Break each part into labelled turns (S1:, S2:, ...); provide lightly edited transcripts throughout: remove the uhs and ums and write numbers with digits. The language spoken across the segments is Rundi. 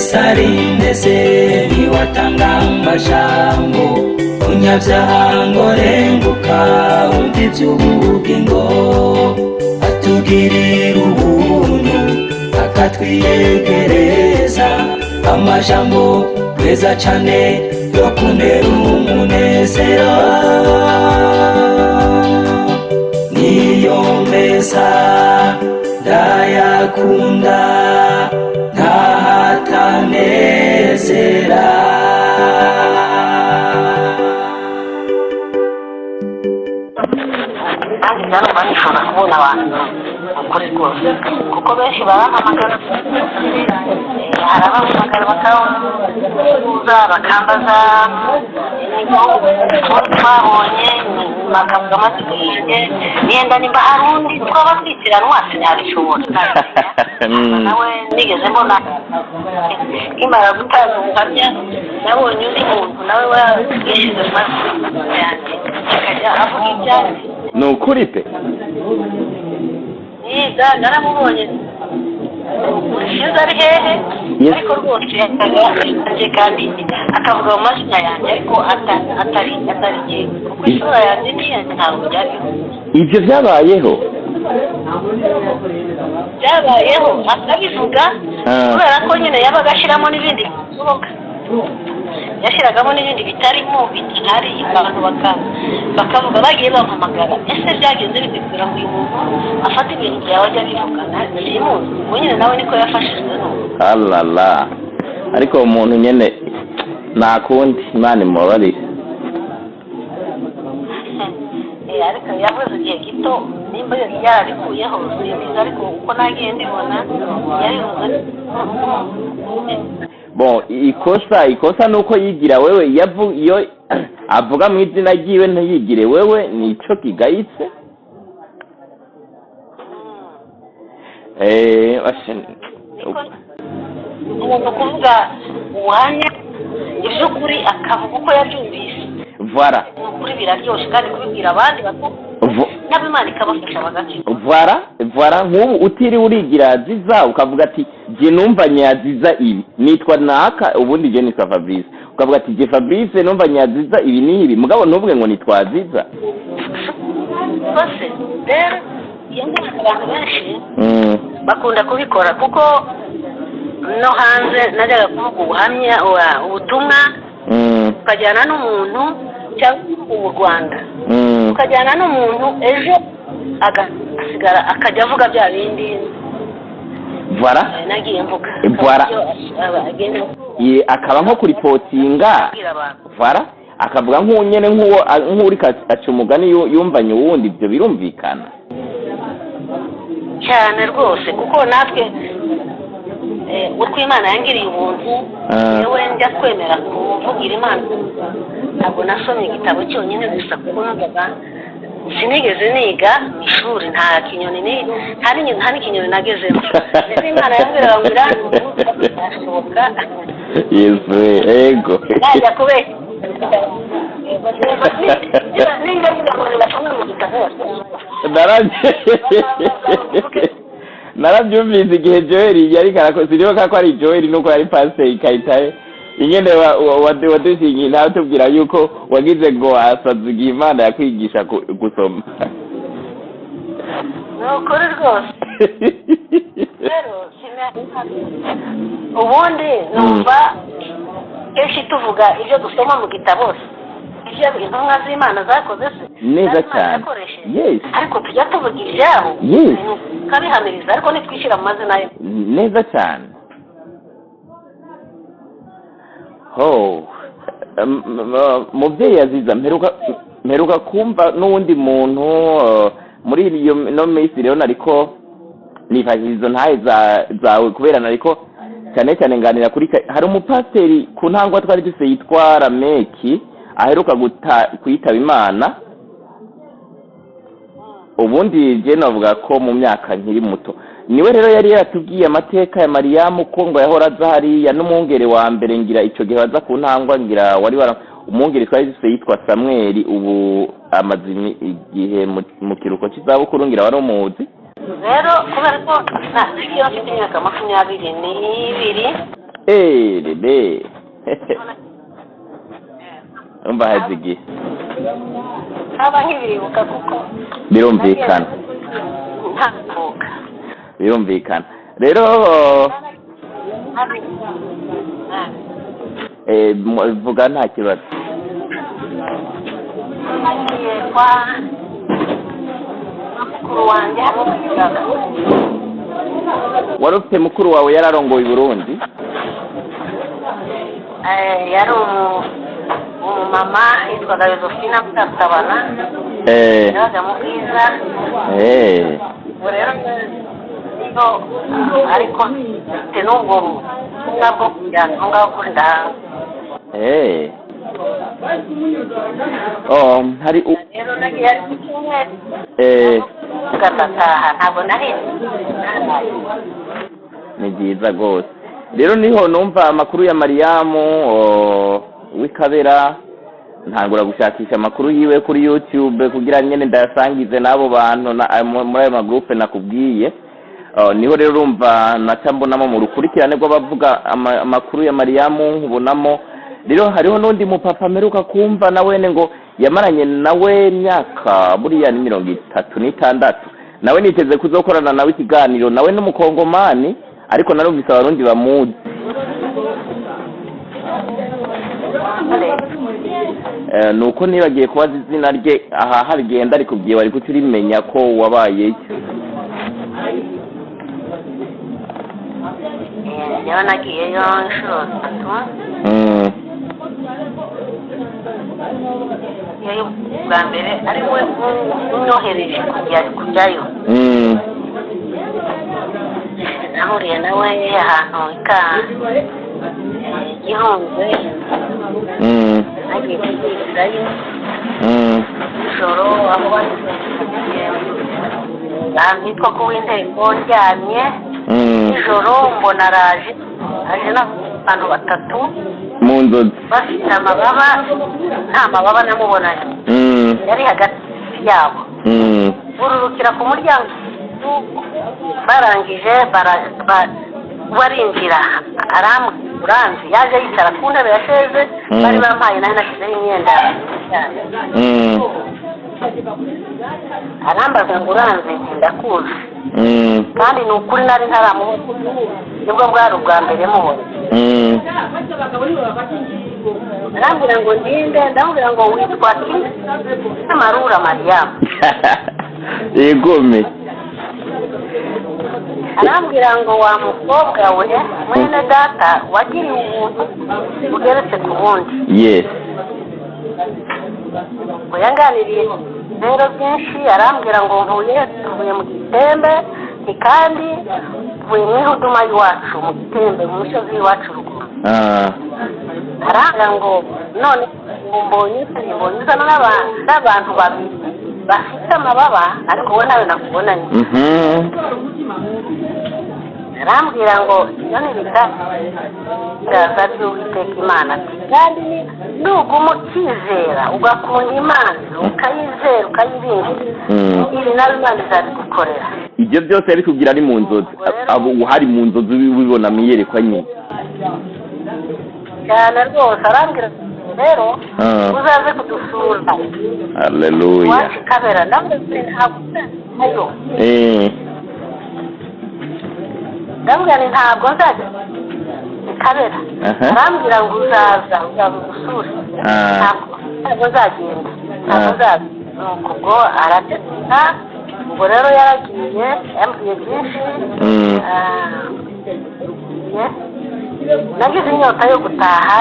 S1: Yesu arineze niwatanga amajambo munyabyaha ngo renguka wumva iby'ubugingo atugirira ubuntu akatwiyegereza amajambo meza cane yo kuntera umunezero niyo meza ndayakunda ntahatanezera.
S2: Nanjye ndumva nifuza kubona abantu ukuri rwose, kuko benshi barampamagara, hari abampamagara bakambuza, bakambaza twabonye, bakavuga amazina yanjye, yenda nimba hari undi twaba twitiranwa sinabishobora. Nawe nigeze mbona nkimara gutanga ubuhamya, nabonye undi muntu nawe wishyize mu mazina yanjye akajya avuga ibyanjye.
S3: Ni ukuri pe.
S2: Yiga naramubonye, sinzi ari hehe.
S3: Yes.
S2: Ariko rwose yanjye kandi akavuga mu mazina yanjye, ariko atari jyewe, kuko isura yanjye n'iyanjye ntabwo byari bihuye.
S3: Ibyo byabayeho?
S2: Byabayeho, akabivuga.
S3: Ah.
S2: Kubera ko nyine yabaga ashyiramo n'ibindi bishoboka, yashyiragamo n'ibindi bitarimo, bitahari, abantu bakavuga. Bagiye bampamagara: "Ese byagenze bite kugira ngo uyu muntu afate ibintu byawe ajya abivuga?" Simuzi. Ubwo nyine nawe niko yafashijwe n'ubu.
S3: Alala, ariko uwo muntu nyene nta kundi, Imana imubabarire.
S2: Ariko yavuze igihe gito, nimba yarabikuyeho simbizi, ariko uko nagiye ndibona yabivuze.
S3: Bon, ikosa nuko yigira wewe, iyo avuga mu izina ryiwe ntiyigire wewe, nico kigayitse.
S2: Umuntu kuvuga ubuhamya iby'ukuri, akavuga uko yabyumvise.
S3: Voilà.
S2: Ni ukuri biraryoshye, kandi kubibwira abandi nabo Imana ikabafasha bagakira.
S3: Voilà, nk'ubu utiriwe urigira Aziza, ukavuga ati: "Jye numva Nyaziza ibi, nitwa naka." Ubundi jye nitwa Fabrice, ukavuga ati: "Jye Fabrice numva Nyaziza ibi n'ibi," mugabo ntuvuge ngo nitwa Aziza.
S2: Rwose rero iyo nama abantu benshi bakunda kubikora, kuko no hanze najyaga kuvuga ubuhamya, ubutumwa, ukajyana n'umuntu, cyangwa mu Rwanda ukajyana n'umuntu, ejo agasigara akajya avuga bya bindi
S3: Voilà.
S2: nagiye mvuga.
S3: Voilà.
S2: Agenda
S3: Ye, akaba nko kuripotinga.
S2: abwira abantu.
S3: Voilà, akavuga nk'unyene nk'uwo nk'uriko aca umugani yumvanye uwundi, ibyo birumvikana.
S2: Cyane rwose, kuko natwe uko Imana yangiriye ubuntu, yewe njya kwemera kuvugira Imana, ntabwo nasomye igitabo cyonyine gusa, kuko numvaga sinigeze niga mu ishuri, nta kinyoni nta n'ikinyoni nagezemo. Rero Imana yambwiraga ngo irashoboka.
S3: Yesu, ego.
S2: Najya kubeshya niba mvuga ngo basome mu gitabo.
S3: Narabyumvise igihe Joel yari karakoze, sinibuka ko ari Joel nuko yari pasiteri Kayitare ingene wadushingiye nawe tubwira yuko wagize ngo wasaze igihe Imana yakwigisha gusoma.
S2: Ni ukuri rwose. Rero ubundi numva kenshi tuvuga ibyo dusoma mu gitabo, ibyo intumwa z'Imana zakoze se
S3: Neza
S2: nazo Imana
S3: cyane.
S2: yakoresheje. Ariko tujya tuvuga ibyabo, tukabihamiriza, ariko ntitwishyira mu mazina ye.
S3: Neza cyane. Ho mubyeyi Aziza, mperuka kumva n'uwundi muntu muri iyo no minsi. Rero nariko nifashishije izo ntahe zawe, kubera nariko cyane cyane nganira kuri hari umupasiteri ku ntangwa twari dufise yitwa Rameki, aheruka kwitaba Imana. Ubundi je navuga ko mu myaka nkiri muto, niwe rero yari yaratubwiye amateka ya Mariyamu, ko ngo yahora aza hariya n'umwungere wa mbere, ngira ico gihe baza ku ntangwa, ngira wari wara umwungere twari dufise yitwa Samweli, ubu amaze igihe mu kiruhuko c'izabukuru, ngira wari umuzi.
S2: Rero kubera ko iyo mfite imyaka 22.
S3: Rebe umva hazi igihe.
S2: Haba nkibiribuka kuko
S3: Birumvikana.
S2: Ntavuka.
S3: Birumvikana rero. Vuga, nta kibazo.
S2: Nagiye kwa mukuru wanjye hano mu Kiyaga.
S3: Wari ufite mukuru wawe yararongoye i Burundi?
S2: Yari umumama yitwaga Josephine Mukarutabana. Yabaga mu Bwiza. Ubwo rero niho, ariko mfite n'ubwo butumwa bwo kujyana aho ngaho kuri Ndahanga.
S3: Oh, hari
S2: Rero nagiye ari ku cyumweru, ngataha, ntabwo nari naraye.
S3: Ni byiza rwose. Rero niho numva amakuru ya Mariyamu w'Ikabera, ntangura gushakisha amakuru yiwe kuri YouTube kugira nyene ndayasangize n'abo bantu muri ayo magroupe nakubwiye. Oh, niho rero urumva naca mbonamo mu rukurikirane rw'abavuga amakuru ya Mariyamu, nkubonamo. Rero hariho n'undi mupapa mperuka kumva nawene ngo yamaranye nawe imyaka buriya ni 36, nawe niteze kuzokorana nawe ikiganiro, nawe n'umukongomani, ariko narumvise Abarundi bamuzi. Nuko nibagiye kubaza izina rye aha harigenda arikubwiye wari kuca urimenya ko wabayeyo.
S2: Njyewe nagiyeyo inshuro zitatu. Iyo bwa mbere ari we unyohereje kujyayo. Nahuriye nawe ahantu ika Gihundwe. Nagiye kubwirizayo nijoro aho bari ahantu hitwa ku W'Inteko, ndyamye nijoro mbona araje, aje n'abantu batatu.
S3: Mu nzozi?
S2: Bafite amababa, nta mababa namubonanye. Yari hagati yabo. Bururukira ku muryango, barangije barinjira, uranzi yaje yicara ku ntebe ya chaise bari bampaye, nayo nashyizeho imyenda. Arambaza ngo: "Uranzi?" Nti: "Ndakuzi." Kandi ni ukuri nari ntaramubona, nibwo bwari ubwa mbere mubona. Arambwira ngo: "Ndinde?" Ndamubwira ngo: "Witwa ki?" Marura Mariyamu.
S3: Yegome.
S2: Arambwira ngo: "Wa mukobwa we, mwene data wagiriwe ubuntu bugeretse ku bundi." Ngo yanganiriye rero byinshi, arambwira ngo: "Mvuye, tuvuye mu Gitembe, ni kandi mvuye mu ihuduma y'iwacu mu Gitembe, mu musozi w'iwacu ruguru." Arambwira ngo: "None mbonye mbonye uzana n'abantu babiri bafite amababa, ariko wowe nawe nakubonanye." Arambwira ngo: "Iyo ni ibitangaza by'Uwiteka Imana," ati: "Kandi nuguma ukizera, ugakunda Imana, ukayizera, ukayiringira, ibi nawe Imana izabigukorera."
S3: Ibyo byose yabikubwira ari mu nzozi, abo uhari mu nzozi ubibona mu iyerekwa nyine?
S2: Cyane rwose. Arambwira rero: "Uzaze kudusura
S3: Haleluya.
S2: iwacu i Kabera." Ndamubwira nti: "Ntabwo nzajyayo." Ndamubwira nti: "Ntabwo nzajya i Kabera." Arambwira ngo: "Uzaza, uzaza udusure." Ntabwo nzagenda, ntabwo nzaza. Nuko ubwo arateka, ubwo rero yaragiye, yambwiye byinshi. Nagize inyota yo gutaha,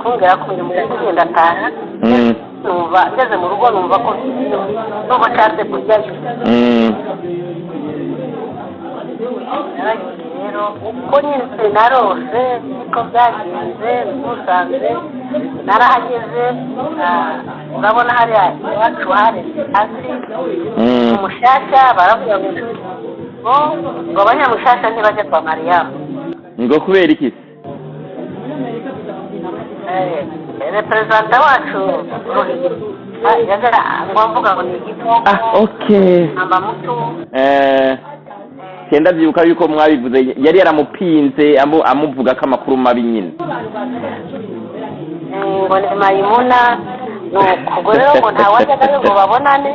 S2: kumbwira ko uyu muntu ugenda ataha. Numva ngeze mu rugo, numva ko numva nshatse kujyayo. Naragiye rero uko nyine narose niko byagenze, musanze narahageze. Urabona hariya iwacu hari hasi Umushasha, baravuga ngo Abanyamushasha ntibajya kwa Mariyamu.
S3: Ngo kubera iki se?
S2: Reperezida wacu Ruhigika yaje ngo mvuga ngo ni igikoko.
S3: Ah, okay.
S2: Namba mutu.
S3: Cyenda byibuka yuko mwabivuze, yari yaramupinze, amuvuga ko amakuru mabi nyine.
S2: Ngo ni Mayimuna. Nuko ubwo rero ngo ntawajyagayo ngo babonane.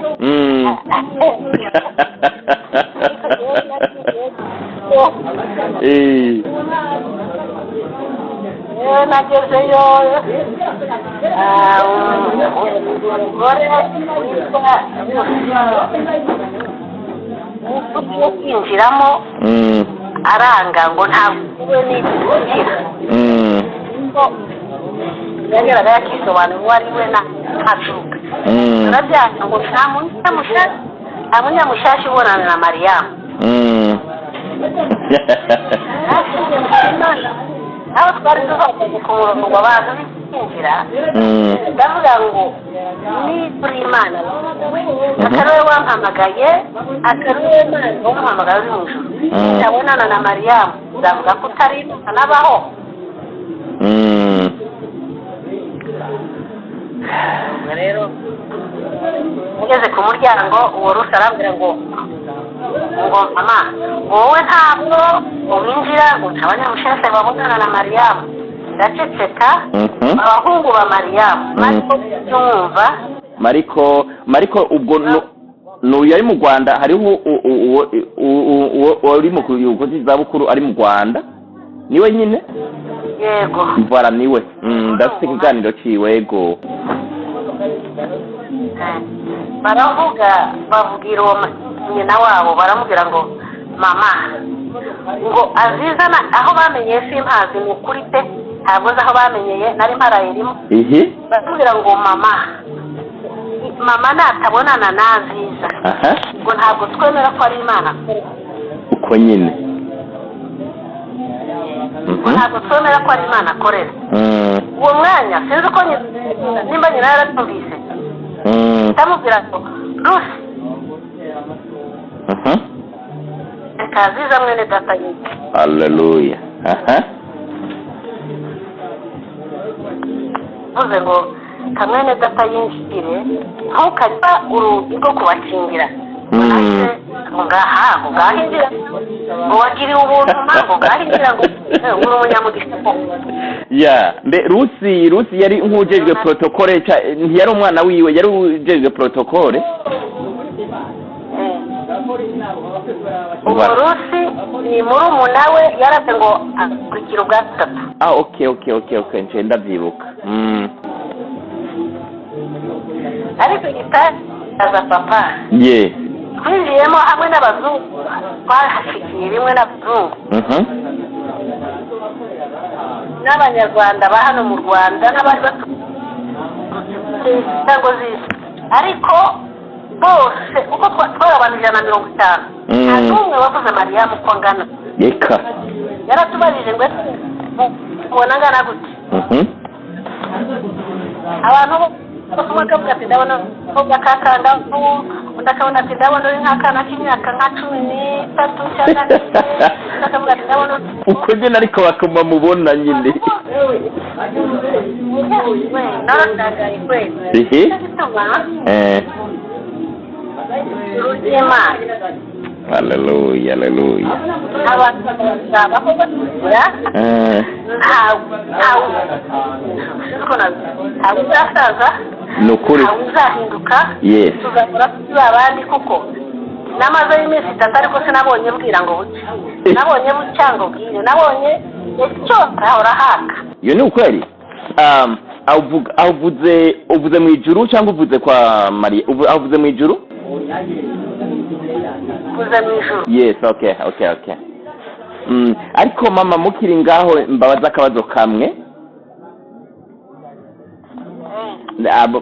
S2: Yewe, nagezeyo, umugore witwa ugiye kwinjiramo, aranga ngo ntabwo we n'injira. Yageraga yakisobanura uwo ari we na ntacuka. Arabyanga ngo nta munyamushashi ubonana na Mariyamu. Aho twari duhagaze ku murongo abantu binjira, ndavuga ngo niba uri Imana, atari wowe wampamagaye, atari wowe Imana wamuhamagaye uri mu ijuru, ndabonana na Mariyamu ndavuga ko utari Imana nabaho. Ubwo rero ngeze ku muryango, uwo Rusi arambwira ngo mama, wowe ntabwo winjira, ngo nta banyamushase babonana na Mariyamu. Ndaceceka. Abahungu ba Mariyamu, mariko byumva.
S3: Mariko ubwo nuyu ari mu Rwanda, hariho uwo uri mu kiruhuko cy'izabukuru ari mu Rwanda, niwe nyine?
S2: Yego.
S3: Mvara niwe. Ndafite ikiganiro ciwe, yego.
S2: Baravuga, babwira uwo nyina wabo, baramubwira ngo mama, ngo azizana aho bamenyeye simpazi, ni ukuri pe, ntabwo nzi aho bamenyeye, nari mparaye rimwe. Baramubwira ngo mama, mama natabonana na Aziza, ngo ntabwo twemera ko ari Imana.
S3: Uko nyine.
S2: Ngo ntabwo twemera ko ari Imana akorera. Uwo mwanya sinzi uko nimba nyina yarabyumvise, ndamubwira ngo Rusi, reka Aziza mwene data yige.
S3: Haleluya, aha.
S2: Mvuze ngo kamwene data yinjire, ntukajya urugi rwo kubakingira. Ngo ngaha, ngo ngaha injira, ngo wagiriwe ubuntu ma, ngo ngaha injira, ngo uri umunyamugisha koko.
S3: Ya, mbe Rusi yari nk'ujejwe protokole, ntiyari umwana wiwe, yari ujejwe protokole.
S2: Uwo Rusi ni murumuna we, yaraze ngo akurikira ubwa gatatu.
S3: Ah, okay, nce ndavyibuka.
S2: Ariko igitangaza papa,
S3: Ye.
S2: twinjiyemo hamwe n'abazungu, twahashikiye rimwe n'abazungu n'abanyarwanda ba hano mu Rwanda n'abari baturutse cyangwa zisi, ariko bose uko twari abantu 150, nta n'umwe wavuze Mariyamu uko angana.
S3: Reka.
S2: Yaratubajije ngo ese mubona angana gute? Abantu bose umwe akavuga ati ndabona umukobwa kakangavu, undi akabona ati ndabona uri nk'akana k'imyaka nka 13 cyangwa 4, undi akavuga ati ndabona
S3: Uko nyine, ariko bakuma mubona nyine.
S2: We naratagaye kweli. Nicyo gituma ijuru ry'Imana,
S3: Haleluya, haleluya.
S2: Abantu bazabaho bakura, ntawe uzasaza,
S3: Ni ukuri.
S2: ntawe uzahinduka.
S3: Yes.
S2: Tuzahora turi abandi, kuko namazeyo iminsi 3, ariko sinabonye bwira ngo bucye, nabonye bucya ngo bwire, nabonye cyose hahora haka.
S3: Iyo ni ukweli. Avuze, uvuze mu ijuru cyangwa uvuze kwa Maria? Avuze mu ijuru?
S2: Uvuze mu ijuru.
S3: Yes, okay. Ariko mama, mukiri ngaho, mbabaza akabazo kamwe.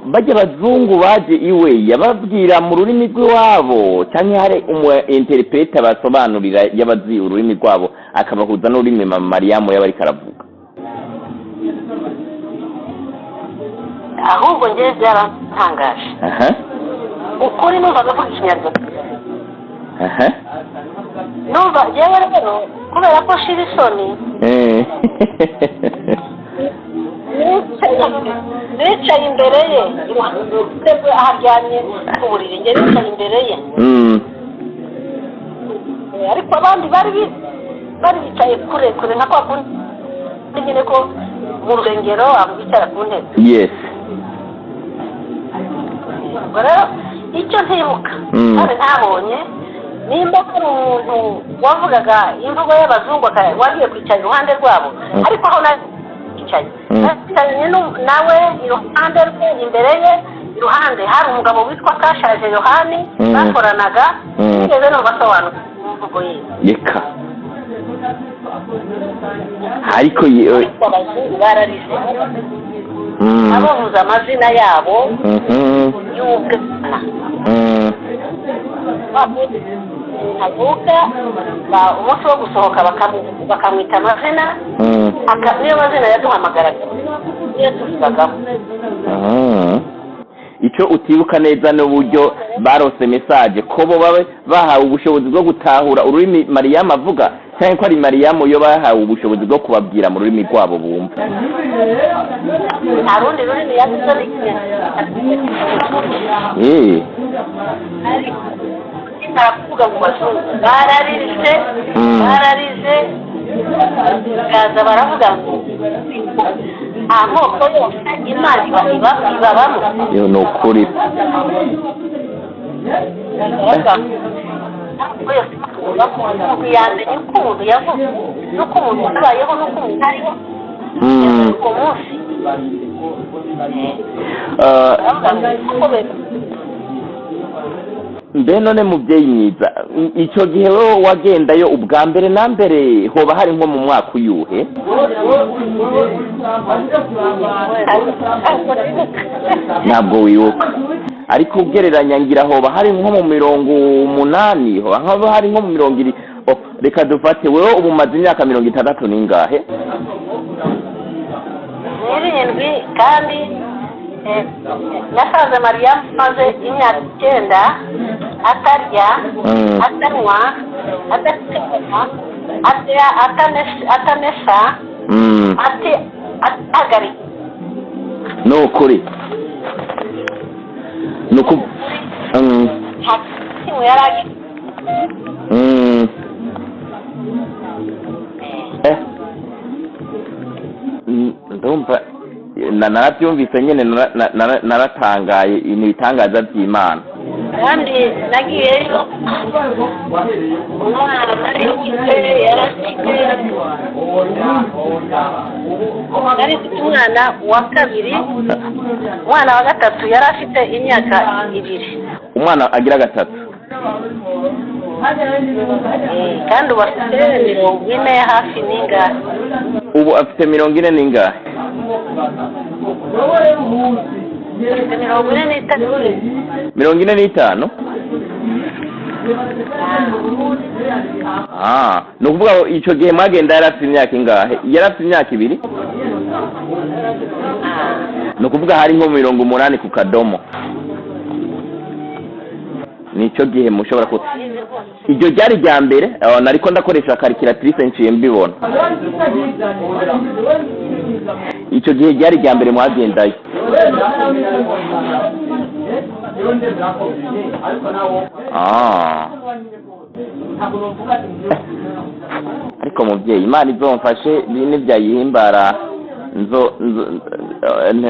S3: Bajya abazungu baje iwe, yababwira mu rurimi rw'iwabo cyangwa hari umu interprete basobanurira yabazi ururimi rwabo, akabahuza n'ururimi mama Mariyamu yaba ariko aravuga?
S2: Ahubwo njyewe byarantangaje. Ukuri numvaga avuga ikinyarwanda. Numva njyewe rero kubera ko shira isoni, nicaye imbere ye, iruhande rwe aharyamye ku buriri, njye nicaye imbere ye. Ariko abandi bari bicaye kure kure, nka kwa kundi nyine ko mu rusengero abo bicara ku ntebe. Ubwo rero icyo ntibuka kandi ntabonye, nimba hari umuntu wavugaga imvugo y'abazungu wagiye kwicara iruhande rwabo, ariko aho naricaye, nicaranye nawe iruhande rwe, imbere ye iruhande hari umugabo witwa Kashaje Yohani bakoranaga. Nigeze numva asobanura imvugo ye.
S3: Reka, ariko
S2: Ariko abazungu bararize, abavuze amazina yabo y'ubwana. Avuka umunsi wo gusohoka bakamwita amazina, niyo mazina yaduhamagaraga, niyo tuvugagaho.
S3: Icyo utibuka neza n'uburyo barose message, ko bo babe bahawe ubushobozi bwo gutahura ururimi Mariyamu avuga, cyangwa ko ari Mariyamu yo bahawe ubushobozi bwo kubabwira mu rurimi rwabo bumva.
S2: Nta rundi rurimi yavuze n'ikinyarwanda. Ariko kuvuga mu bazungu bararize, bararize, bakaza baravuga ngo amoko yose Imana ibabamo.
S3: Yo, ni ukuri.
S2: Baravuga ngo amoko yose Imana ibabamo. Umuntu yamenya uko umuntu yavuze n'uko umuntu yabayeho n'uko umuntu ariho uwo munsi. Baravuga ngo uko
S3: Mbe none mubyeyi mwiza, icyo gihe wowe wagendayo ubwa mbere na mbere, hoba hari nko mu mwaka uyuhe? Ntabwo wibuka, ariko ugereranya ngira hoba hari nko mu 80, hoba haba hari nko mu mirongo iri. Oh, reka dufate wewe ubu umaze imyaka 60 n'ingahe?
S2: 7. Kandi nasanze Mariya maze imyaka 9 atarya, atanywa, adatema, atamesa, ati atahagarika.
S3: Ni ukuri, ni uku
S2: Nta kimwe yari agifite.
S3: Ndumva narabyumvise nyine, naratangaye, ni ibitangaza by'Imana.
S2: Kandi nagiyeyo umwana nari mfite yarafite, nari mfite umwana wa kabiri, umwana wa gatatu yari afite imyaka 2.
S3: Umwana agira gatatu?
S2: Kandi ubu afite 40 hafi n'ingahe.
S3: Ubu afite 40 n'ingahe?
S2: Afite 45.
S3: 45. Ni ukuvuga ngo icyo gihe mwagenda yari afite imyaka ingahe? Yari afite imyaka 2? Ni ukuvuga hari nko 80 ku kadomo. Nicyo gihe mushobora ku iryo ryari rya mbere, nariko ndakoresha calculatrice nciye mbibona. Icyo gihe ryari rya mbere mwagendayo? Ariko mubyeyi, Imana izomfashe nibyayihimbara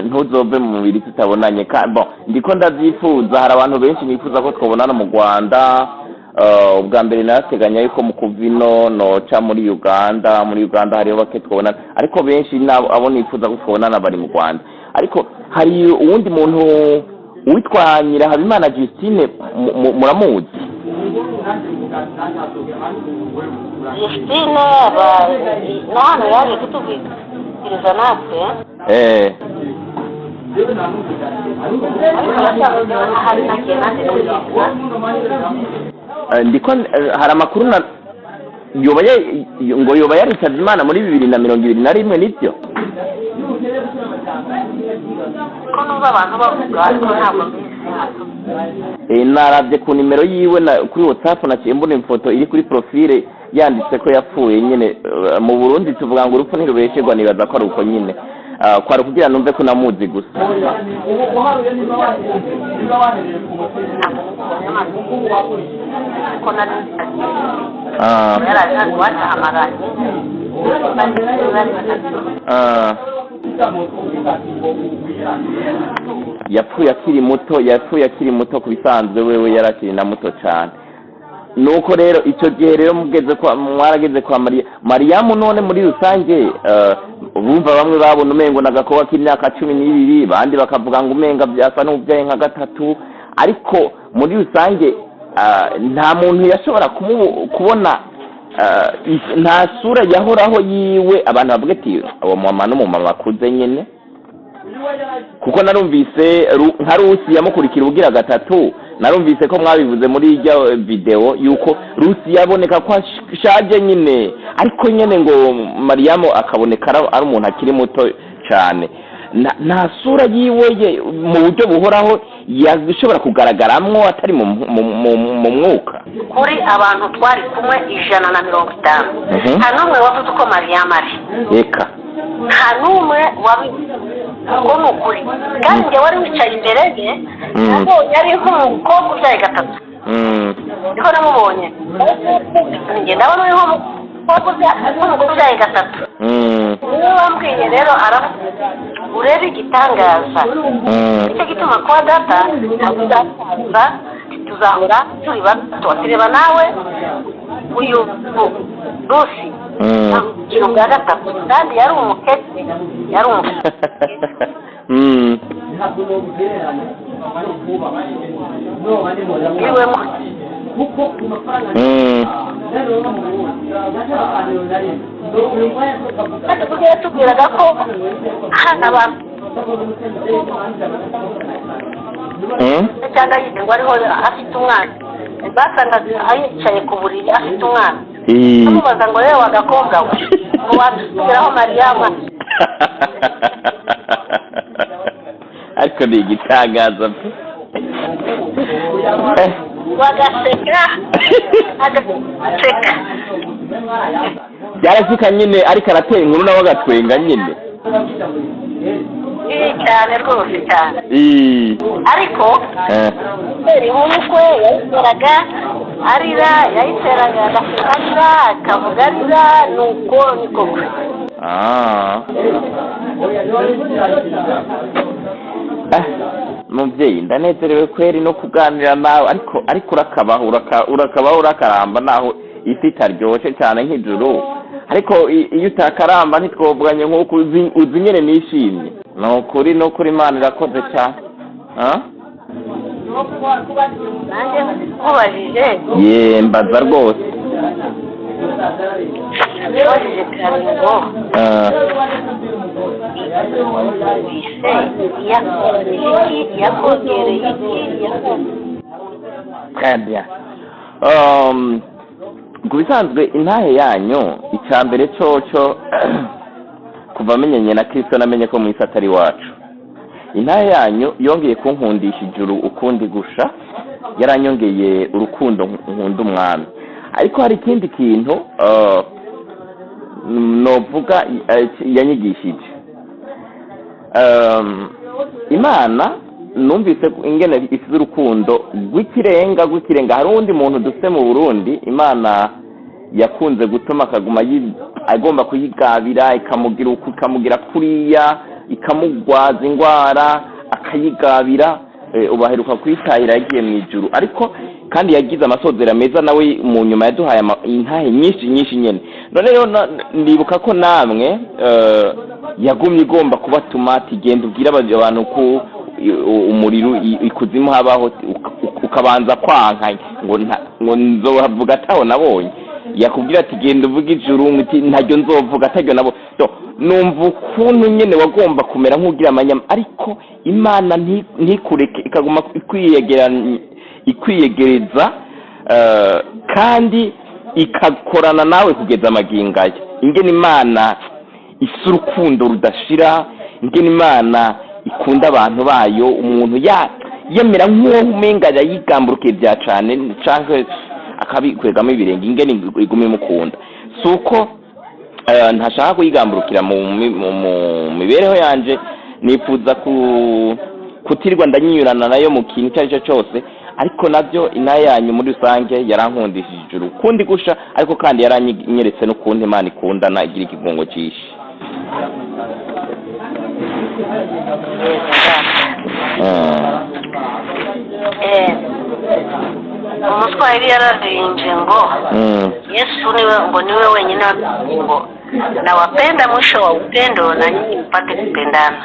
S3: ntuzove mu mubiri tutabonanye. Bon, ndiko ndavyifuza, hari abantu benshi nifuza ko twabonana mu Rwanda. Ubwa mbere narateganya yuko mu kuva ino noca muri Uganda. Muri Uganda hariho bake twabonana, ariko benshi abo nifuza ko twabonana bari mu Rwanda. Ariko hari uwundi muntu witwa Nyirahabimana Justine, muramuzi?
S2: Justine na hano yaje kutubwiriza natwe. Ariko nasanze ahari nagiye nanjye kubwiriza.
S3: Ndiko hari amakuru na yoba ngo yoba yaritavye Imana muri 2021, nibyo?
S2: Ko numva abantu bavuga, ariko ntabwo mbizi.
S3: Naravye ku nimero yiwe kuri WhatsApp, naciye mbona ifoto iri kuri profile yanditse ko yapfuye nyine. Mu Burundi tuvuga ngo urupfu ntirubesherwa, nibaza ko ari uko nyine. Kwari kugira numve ko namuzi gusa.
S2: Ko nari. Yaraje hano iwacu ahamara iminsi bari batatu.
S3: Yapfuye akiri muto, yapfuye akiri muto. Ku bisanzwe wewe yari akiri na muto cyane. Nuko rero icyo gihe rero mugeze kwa, mwarageze kwa Mariya, Mariyamu. None muri rusange bumva bamwe babona umengo n'agakobwa k'imyaka 12, abandi bakavuga ngo umenga byasa n'ubyaye nka gatatu. Ariko muri rusange nta muntu yashobora kubona nta sura yahoraho yiwe abantu bavuga ati uwo mama n'umumama akuze nyine. Kuko narumvise nka Rusi yamukurikira ubugira gatatu. Narumvise ko mwabivuze muri ijya video yuko Rusi yaboneka ko ashaje nyine, ariko nyine ngo Mariyamu akaboneka ari umuntu akiri muto cyane. Nta sura yiwe mu buryo buhoraho yashobora kugaragaramwo atari mu mwuka.
S2: Kuri abantu twari kumwe 150, nta n'umwe wavuze uko Mariyamu ari.
S3: Eka.
S2: Nta n'umwe wabivuze. Ubwo ni ukuri. Kandi njye wari wicaye imbere ye, nabonye ari nk'umukobwa ubyaye gatatu. Niko namubonye njye, ndabona uri nk'umugore ubyaye gatatu. Niwe wambwiye rero, aravuga urebe igitangaza. Nicyo gituma kwa data ntabwo uzasaza, tuzahora turi bato. Tureba nawe uyu Rusi ikintu bwa gatatu, kandi yari umukecuru, yari umukecuru. Iwe kandi kuko yatubwiraga ko hano abantu cyangwa ngo ariho afite umwana, basangaga yicaye ku buriri afite umwana, bamubaza ngo yewe agakobwa we, ngo watubwiraho Mariyamu?
S3: Ariko ni igitangaza pe.
S2: Bagaseka, agaseka.
S3: Byarashyika nyine, ariko aratera inkuru nawe agatwenga nyine.
S2: Cyane rwose, cyane. Ariko gutera inkuru kwe yayiteraga arira, yayiteraga agaseka arira, akavuga arira, nuko niko kwe.
S3: Mubyeyi, ndanezerewe kweri no kuganira nawe. Ariko urakabaho, urakabaho, urakaramba, naho isi itaryoshe cyane nk'ijuru. Ariko iyo utakaramba ntitwovuganye nk'uko uzi nyine. Nishimye, ni ukuri, ni ukuri, Imana irakoze cyane. Ah?
S2: Nanjye nkubajije.
S3: Ye, mbaza rwose.
S2: Nkubajije kare ngo ise yakongereye iki, yakongereye iki, yakongereye
S3: Très bien. Ku bisanzwe intahe yanyu, icya mbere coco, kuva amenyanye na Kristo namenye ko mu isi atari iwacu. Intahe yanyu yongeye kunkundisha ijuru ukundi gusha, yaranyongeye urukundo nkunda umwami. Ariko hari ikindi kintu novuga yanyigishije. Imana numvise ko ingene ifite urukundo rw'ikirenga, rw'ikirenga. Hari uwundi muntu dufite mu Burundi Imana yakunze gutuma akaguma agomba kuyigabira, ikamugira uku, ikamugira kuriya, ikamugwaza indwara, akayigabira. Ubu aheruka kuyitahira, yagiye mu ijuru. Ariko kandi yagize amasozera meza nawe mu nyuma, yaduhaye intahe nyinshi nyinshi nyene. None rero ndibuka ko namwe yagumye igomba kubatuma ati genda ubwire abantu ko umuriro ikuzimu habaho, ukabanza kwanka ngo nzohavuga ataho nabonye. Yakubwira ati genda uvuge ijuru, uti ntaryo nzovuga ataryo nabo. So, numva ukuntu nyene wagomba kumera nk'ugira amanyama, ariko Imana ntikureke, ikaguma ikwiyegereza, kandi ikakorana nawe kugeza amagingo aya. Ingene Imana isa urukundo rudashira, ingene Imana ikunda abantu bayo, umuntu yemera nk'uwo umenga yayigamburukiye bya cane canke akabikwegamo ibirenge, ingene iguma imukunda. Si uko ntashaka kuyigamburukira mu mibereho yanje, nifuza kutirirwa ndanyinyurana nayo mu kintu icyo ari cyo cyose. Ariko nabyo inayanyu muri rusange yarankundishije ijuru ukundi gusha, ariko kandi yaranyeretse n'ukuntu Imana ikundana, igira ikigongo cyinshi.
S2: Umuswahili yararirimbye ngo Yesu niwe, ngo niwe wenyine, ngo nawapenda mwisho wa upendo na nyinyi mpate kupendana.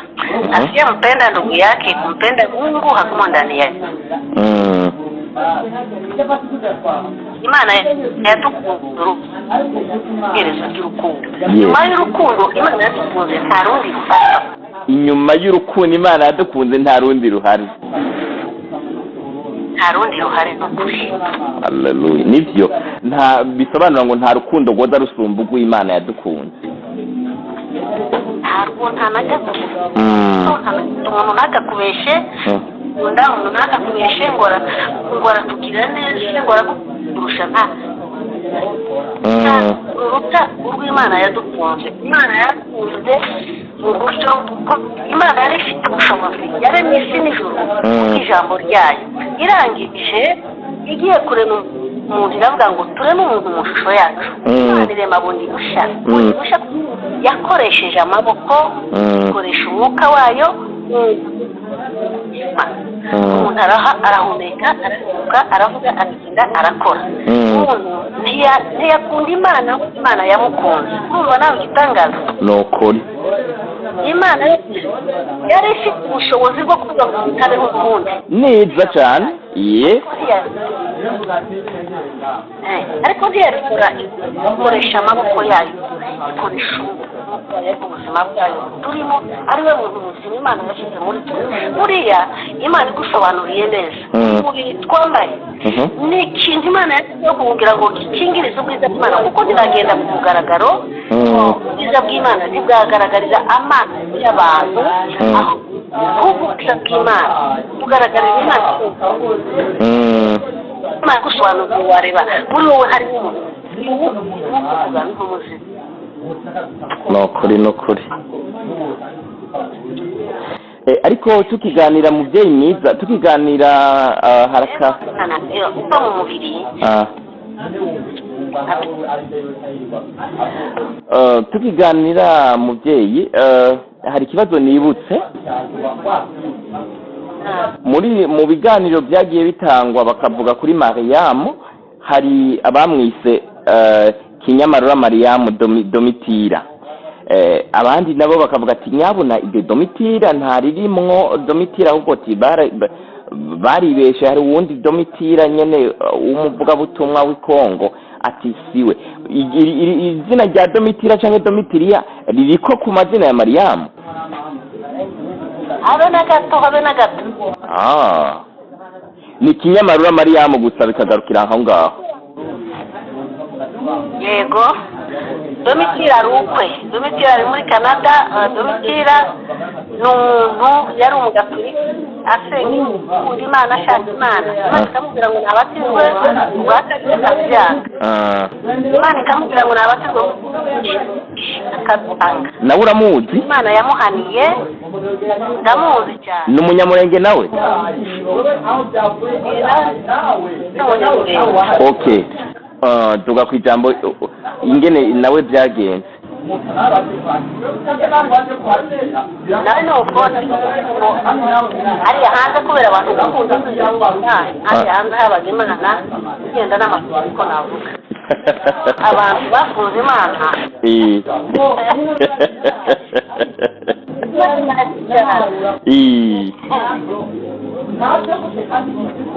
S2: Asiyempenda ndugu yake kumpenda Mungu hakumo ndani yake. Imana yadukunze iherezo ry'urukundo. Nyuma y'urukundo Imana yadukunze nta rundi ruhari.
S3: Inyuma y'urukundo Imana yadukunze nta rundi ruhari.
S2: Nta rundi ruhari n'ukuri.
S3: Haleluya, nibyo. Nta bisobanura ngo nta rukundo rwoza rusumba urw'Imana yadukunze.
S2: Ntarwo, nta na gato. Umuntu ntakakubeshe, nkunda umuntu ntakakubeshe ngo aratugirira neza, ngo arakurusha, nta ruruta urw'Imana yadukunze. Imana yadukunze mu buryo Imana yari ifite ubushobozi, yaremye isi n'ijuru ijambo ryayo, irangije igiye kurema umuntu iravuga ngo tureme umuntu mu shusho yacu. Imana irema bundi bushya, bundi bushya yakoresheje amaboko, ikoresha umwuka wayo. Umuntu arahumeka, aravuga, aravuga, aragenda, arakora. Umuntu ntiyakunda Imana, Imana yamukunze. Urumva nawe igitangaza?
S3: Ni ukuri.
S2: Imana yari ifite ubushobozi bwo kuvuga ngo umuntu abeho ukundi.
S3: Neza cyane, ye.
S2: Ariko ntiyabikora, ikoresha amaboko yayo, ikoresha ubuzima bwayo turimo, ariwe muntu muzima Imana yashyize muri twe. Buriya Imana igusobanuriye neza, umubiri twambaye ni ikintu Imana yashyizeho kugira ngo gikingirize ubwiza bw'Imana, kuko ntibagenda ku mugaragaro. Ubwiza bw'Imana ntibwagaragarira amaso y'abantu, ahubwo ubwiza bw'Imana bugaragarira Imana. Imana igusobanuriye, wareba muri wowe harimo umuntu uvuga nk'umuzima.
S3: Ni ukuri, ni ukuri. Ariko tukiganira, mubyeyi mwiza, tukiganira haraka
S2: uva mu mubiri.
S3: Tukiganira mubyeyi, hari ikibazo nibutse muri mu biganiro byagiye bitangwa, bakavuga kuri Mariyamu. Hari abamwise Kinyamarura Mariyamu Domitira, abandi nabo bakavuga ati nyabuna iryo Domitira ntaririmwo Domitira, ahubwo ati baribeshe, hari uwundi Domitira nyene w'umuvugabutumwa w'i Kongo, ati siwe. Izina rya Domitira canke Domitiriya ririko ku mazina ya Mariyamu?
S2: Habe na gato, habe na gato.
S3: Ni Kinyamarura Mariyamu gusa, bikagarukira aho ngaho.
S2: Yego, Domitira ari ukwe. Domitira ari muri Canada. Domitira ni umuntu yari umugatolika, asenga, ukunda Imana, ashaka Imana. Imana ikamubwira ngo nabatizwe ubwa kabiri, akabyanga. Imana ikamubwira ngo nabatizwe, akabyanga.
S3: Nawe uramuzi?
S2: Imana yamuhaniye, ndamuzi cyane.
S3: Ni umunyamurenge nawe?
S2: Ni umunyamurenge.
S3: Okay, tuga ku ijambo ingene nawe byagenze.
S2: Nawe ni uko hariya hanze, kubera abantu bakunda hariya hanze habaga Imana igenda n'amaguru, ariko navuga abantu bakunze Imana.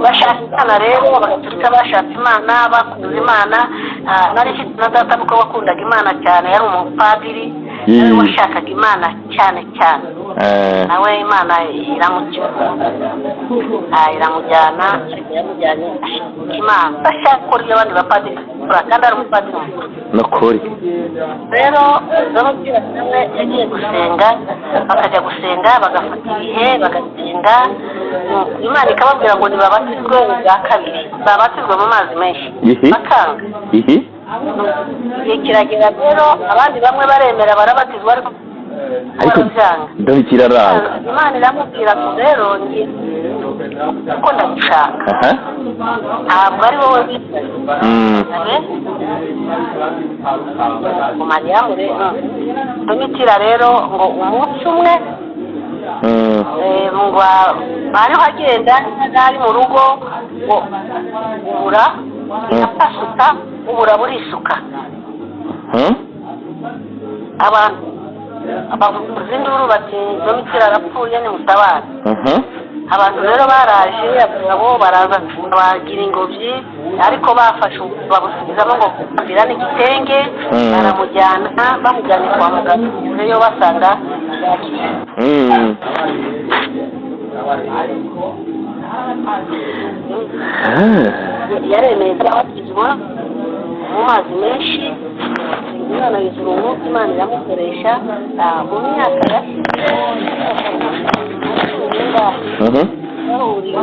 S2: Bashaka Imana rero, Abagatulika bashatse Imana, bakunze Imana. Nari mfite na data kuko wakundaga Imana cyane, yari umupadiri nawe washakaga Imana cyane cyane. Nawe Imana iramujyana, yamujyanye ashaka Imana, ashaka gukora ibyo abandi bapadiri bakora, kandi ari umupadiri mukuru.
S3: Nukuri.
S2: Rero Domitira nawe yagiye gusenga, bakajya gusenga, bagafata ibihe bagasenga, Imana ikababwira ngo nibabatizwe ubwa kabiri, babatizwe mu mazi menshi, bakanga. Igihe kiragera rero, abandi bamwe baremera barabatizwa, ariko
S3: Ariko
S2: Arabyanga.
S3: Domitira aranga.
S2: Imana iramubwira ngo rero ngiye kuko ndagushaka, ntabwo ari wowe wicaye. Ngo Mariyamu rero, Domitira rero, ngo umunsi umwe ngo ariho agenda ari mu rugo, ngo ubura irapasuka, ubura burisuka. Abantu bavuza induru bati: "Domitira arapfuye, nimutabare." Abantu rero baraje, abagabo baraza bagira ingobyi, ariko bafashe babusubizamo ngo bambira n'igitenge. Baramujyana, bamujyanye kwa muganga yo basanga yakize. Yaremeye kubatizwa mu mazi menshi, umwana yuzura umwuka, Imana iramukoresha. Mu myaka yashize bahuriye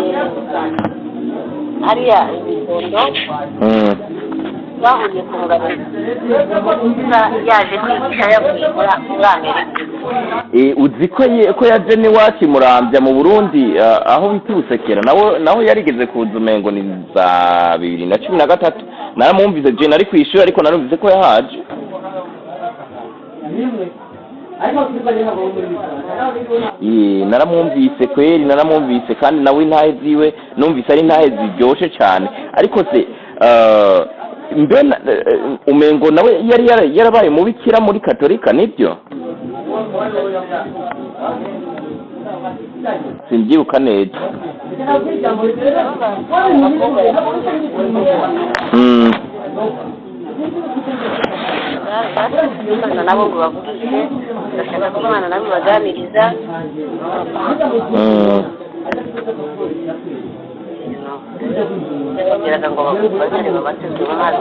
S2: hariya ibibondo, bahuriye ku mugabo yaje kwigisha yavuye muri Amerika.
S3: Uzi ko ko yaje n'iwacu i Muramvya mu Burundi, aho bita Ubusekera, nawe yarigeze kuza, umengo ni za 2013. Naramwumvise, je nari kw'ishuri, ariko narumvise ko yahaje. Naramwumvise kweri, naramwumvise, kandi nawe intahe ziwe numvise ari intahe ziryoshe cyane. Ariko se mbe umengo nawe yari yarabaye umubikira muri Katolika, nibyo? Simbyibuka neza.
S2: Imana nabo ngo bavugishe, bashaka ko Imana nabo ibaganiriza. Bageraga ngo bagere babatizwe mu mazi.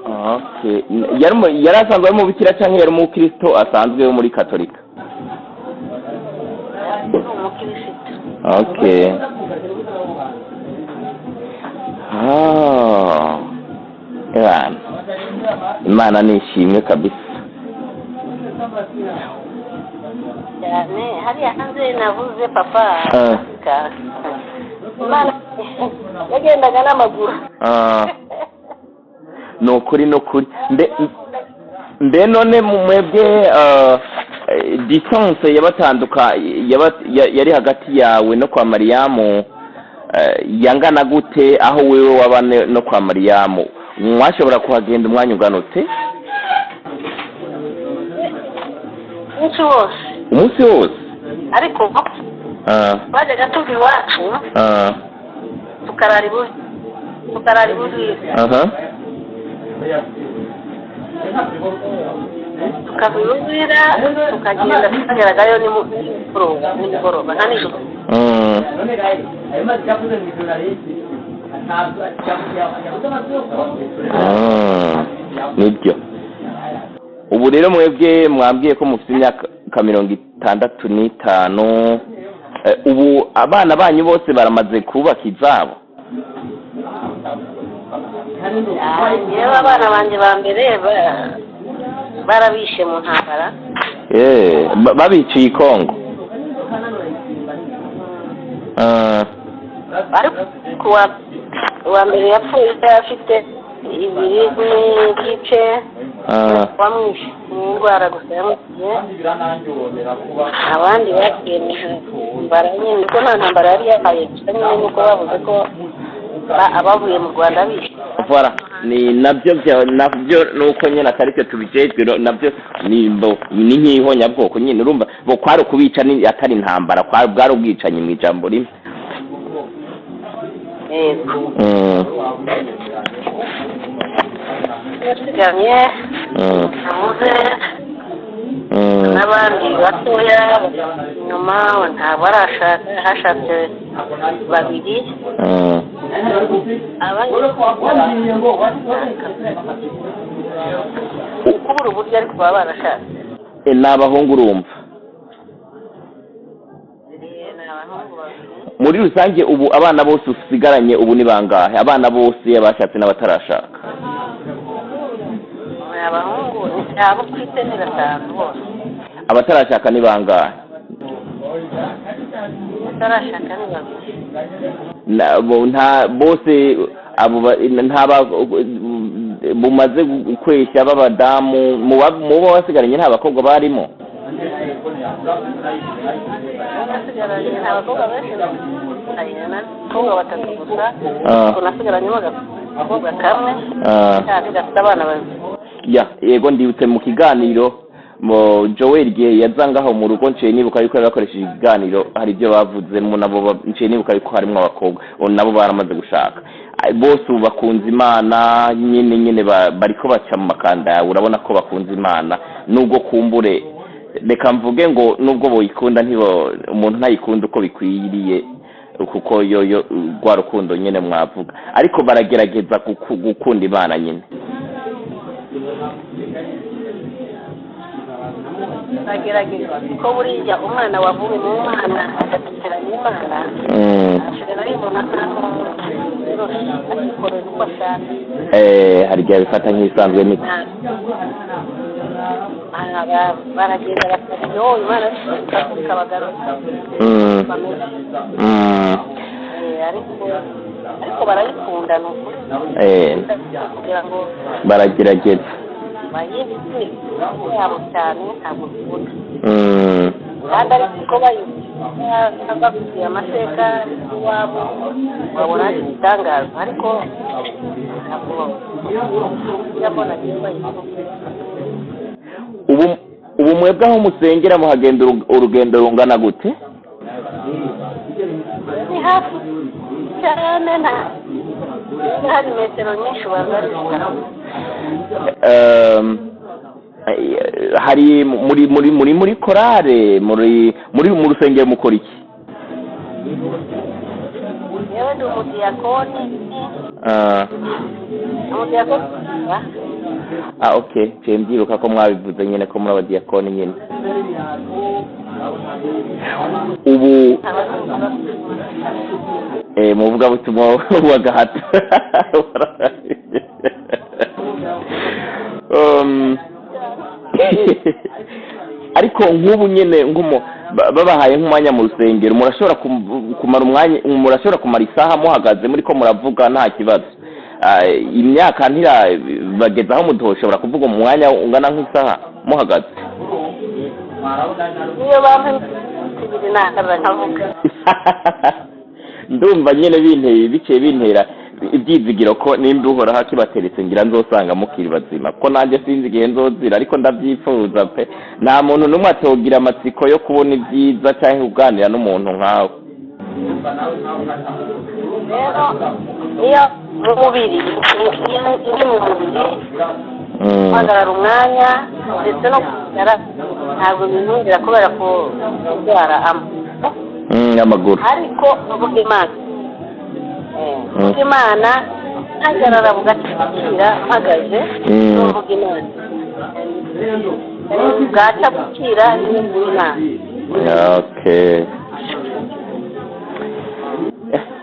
S3: Okay. Yari asanzwe ari umubikira cyangwa yari umukristo asanzwe wo muri Katolika?
S2: Ni umukirisitu.
S3: Okay. Ah. Imana. Imana nishimwe kabisa.
S2: Cyane hariya hanze navuze papa. Imana yagendaga n'amaguru.
S3: Ah. Ni ukuri, ni ukuri. Mbe none mwebwe distance yabatanduka yari hagati yawe no kwa Mariyamu yangana gute? Aho wewe waba no kwa Mariyamu mwashobora kuhagenda umwanya uganutse?
S2: Umunsi wose.
S3: Umunsi wose?
S2: Ariko twajyaga tuva iwacu tukarara iBuvira. Tukava iBuvira tukagenda, tukageragayo nimugoroba, nimugoroba nka nijoro.
S3: Nibyo. Ubu rero mwebwe mwambwiye ko mufite imyaka 65. Ubu abana banyu bose baramaze kubaka izabo?
S2: Njyewe abana banjye ba mbere barabishe mu ntambara.
S3: Babiciye i Kongo?
S2: Ariko uwa mbere yapfuye afite 2.5. Wamwishe ni indwara gusa yamwishe. Abandi bagiye mu ntambara nyine, kuko nta ntambara yari yabaye, gusa nyine nuko bavuze ko abavuye mu Rwanda bishe.
S3: Voilà, ni nabyo nabyo nuko nyine atari twe tubijejwe, nabyo ni ni nk'ihonyabwoko nyine, urumva bo kwari ukubica, ni atari intambara, kwari bwari ubwicanyi mu ijambo rimwe.
S2: Yego. Yasigamye amuze n'abandi batoya nyuma ntabwo arashaka, hashatse babiri. Abandi kubura uburyo, ariko baba barashatse.
S3: Ni abahungu urumva?
S2: Ni abahungu babiri.
S3: Muri rusange ubu abana bose usigaranye ubu ni bangahe? Abana bose, abashatse n'abatarashaka?
S2: Abahungu ni abo twite, ni batanu bose.
S3: Abatarashaka ni bangahe?
S2: Batarashaka ni babiri.
S3: Nta bose abo nta bumaze kweshya b'abadamu mu bo basigaranye, nta bakobwa barimo?
S2: Nasigaranye nta bakobwa benshi, abakobwa batatu gusa.
S3: Ah.
S2: Nasigaranyemo agakobwa kamwe kandi gafite abana babiri.
S3: Ya, yego, ndibutse mu kiganiro mo Joel igihe yaza ngaho mu rugo, nciye nibuka yuko yari bakoresheje ikiganiro, hari ibyo bavuzemo nabo, nciye nibuka yuko harimo abakobwa, ubu nabo baramaze gushaka. Bose ubu bakunze Imana nyine, bariko baca mu makanda yawe, urabona ko bakunze Imana, nubwo kumbure, reka mvuge ngo nubwo boyikunda, ntibo umuntu ntayikunda uko bikwiriye, kuko yoyo rwa rukundo nyine mwavuga, ariko baragerageza gukunda Imana nyine.
S2: Bagerageza ko buriya umwana wavuye mu Mana agatukira mu Mana ashobora yibona nkaho yoroshe, akikorera uko ashaka.
S3: Hari igihe abifata nk'ibisanzwe niko.
S2: Baragenda bakajya yo Imana ikabagarura. Bameze ariko barayikunda, ni ukuri kugira ngo
S3: baragerageza.
S2: Bayibike yabo cyane, ntabwo bikunda. Kandi ariko bayibika babibwiye amateka y'iwabo, babona ari igitangaza, ariko ntabwo mbona agiye bayikunda.
S3: Ubu mwebwe aho musengera muhagenda urugendo rungana gute?
S2: Ni hafi cyane, nta hari metero nyinshi ubanza ari zitanu.
S3: Hari muri korale, muri mu rusengero mukora iki?
S2: Yewe, ndi umudiyakoni. Umudiyakoni.
S3: Ah, okay, nciye mbyibuka ko mwabivuze nyine ko muri abadiyakoni nyine ubu muvugabutumwa wa gahato. Ariko nk'ubu nyine nk'umu babahaye nk'umwanya mu rusengero, murashobora kumara umwanya, murashobora kumara isaha muhagaze muri ko muravuga nta kibazo? Imyaka ntirabageza aho mutoshobora kuvuga umwanya ungana nk'isaha muhagaze?
S2: Niyo bampa iminsi 2 nahagarara nkavuga.
S3: Ndumva nyine binteye, biciye bintera ibyizigiro ko nimba Uhoraho akibateretse, ngira nzosanga mukiri bazima, ko nanjye sinzi igihe nzozira, ariko ndabyifuza pe. Nta muntu n'umwe atogira amatsiko yo kubona ibyiza cyangwa kuganira n'umuntu nkawe.
S2: Rero iyo mu mubiri, iyo ndi mu mubiri, guhagarara umwanya ndetse no kwicara ntabwo bintungira kubera kurwara
S3: Amaguru.
S2: Ariko mvuga Imana, mvuga Imana, mpagarara bugacira mpagaze, mvuga Imana, bwaca bukira, mvuga Imana.
S3: Okay.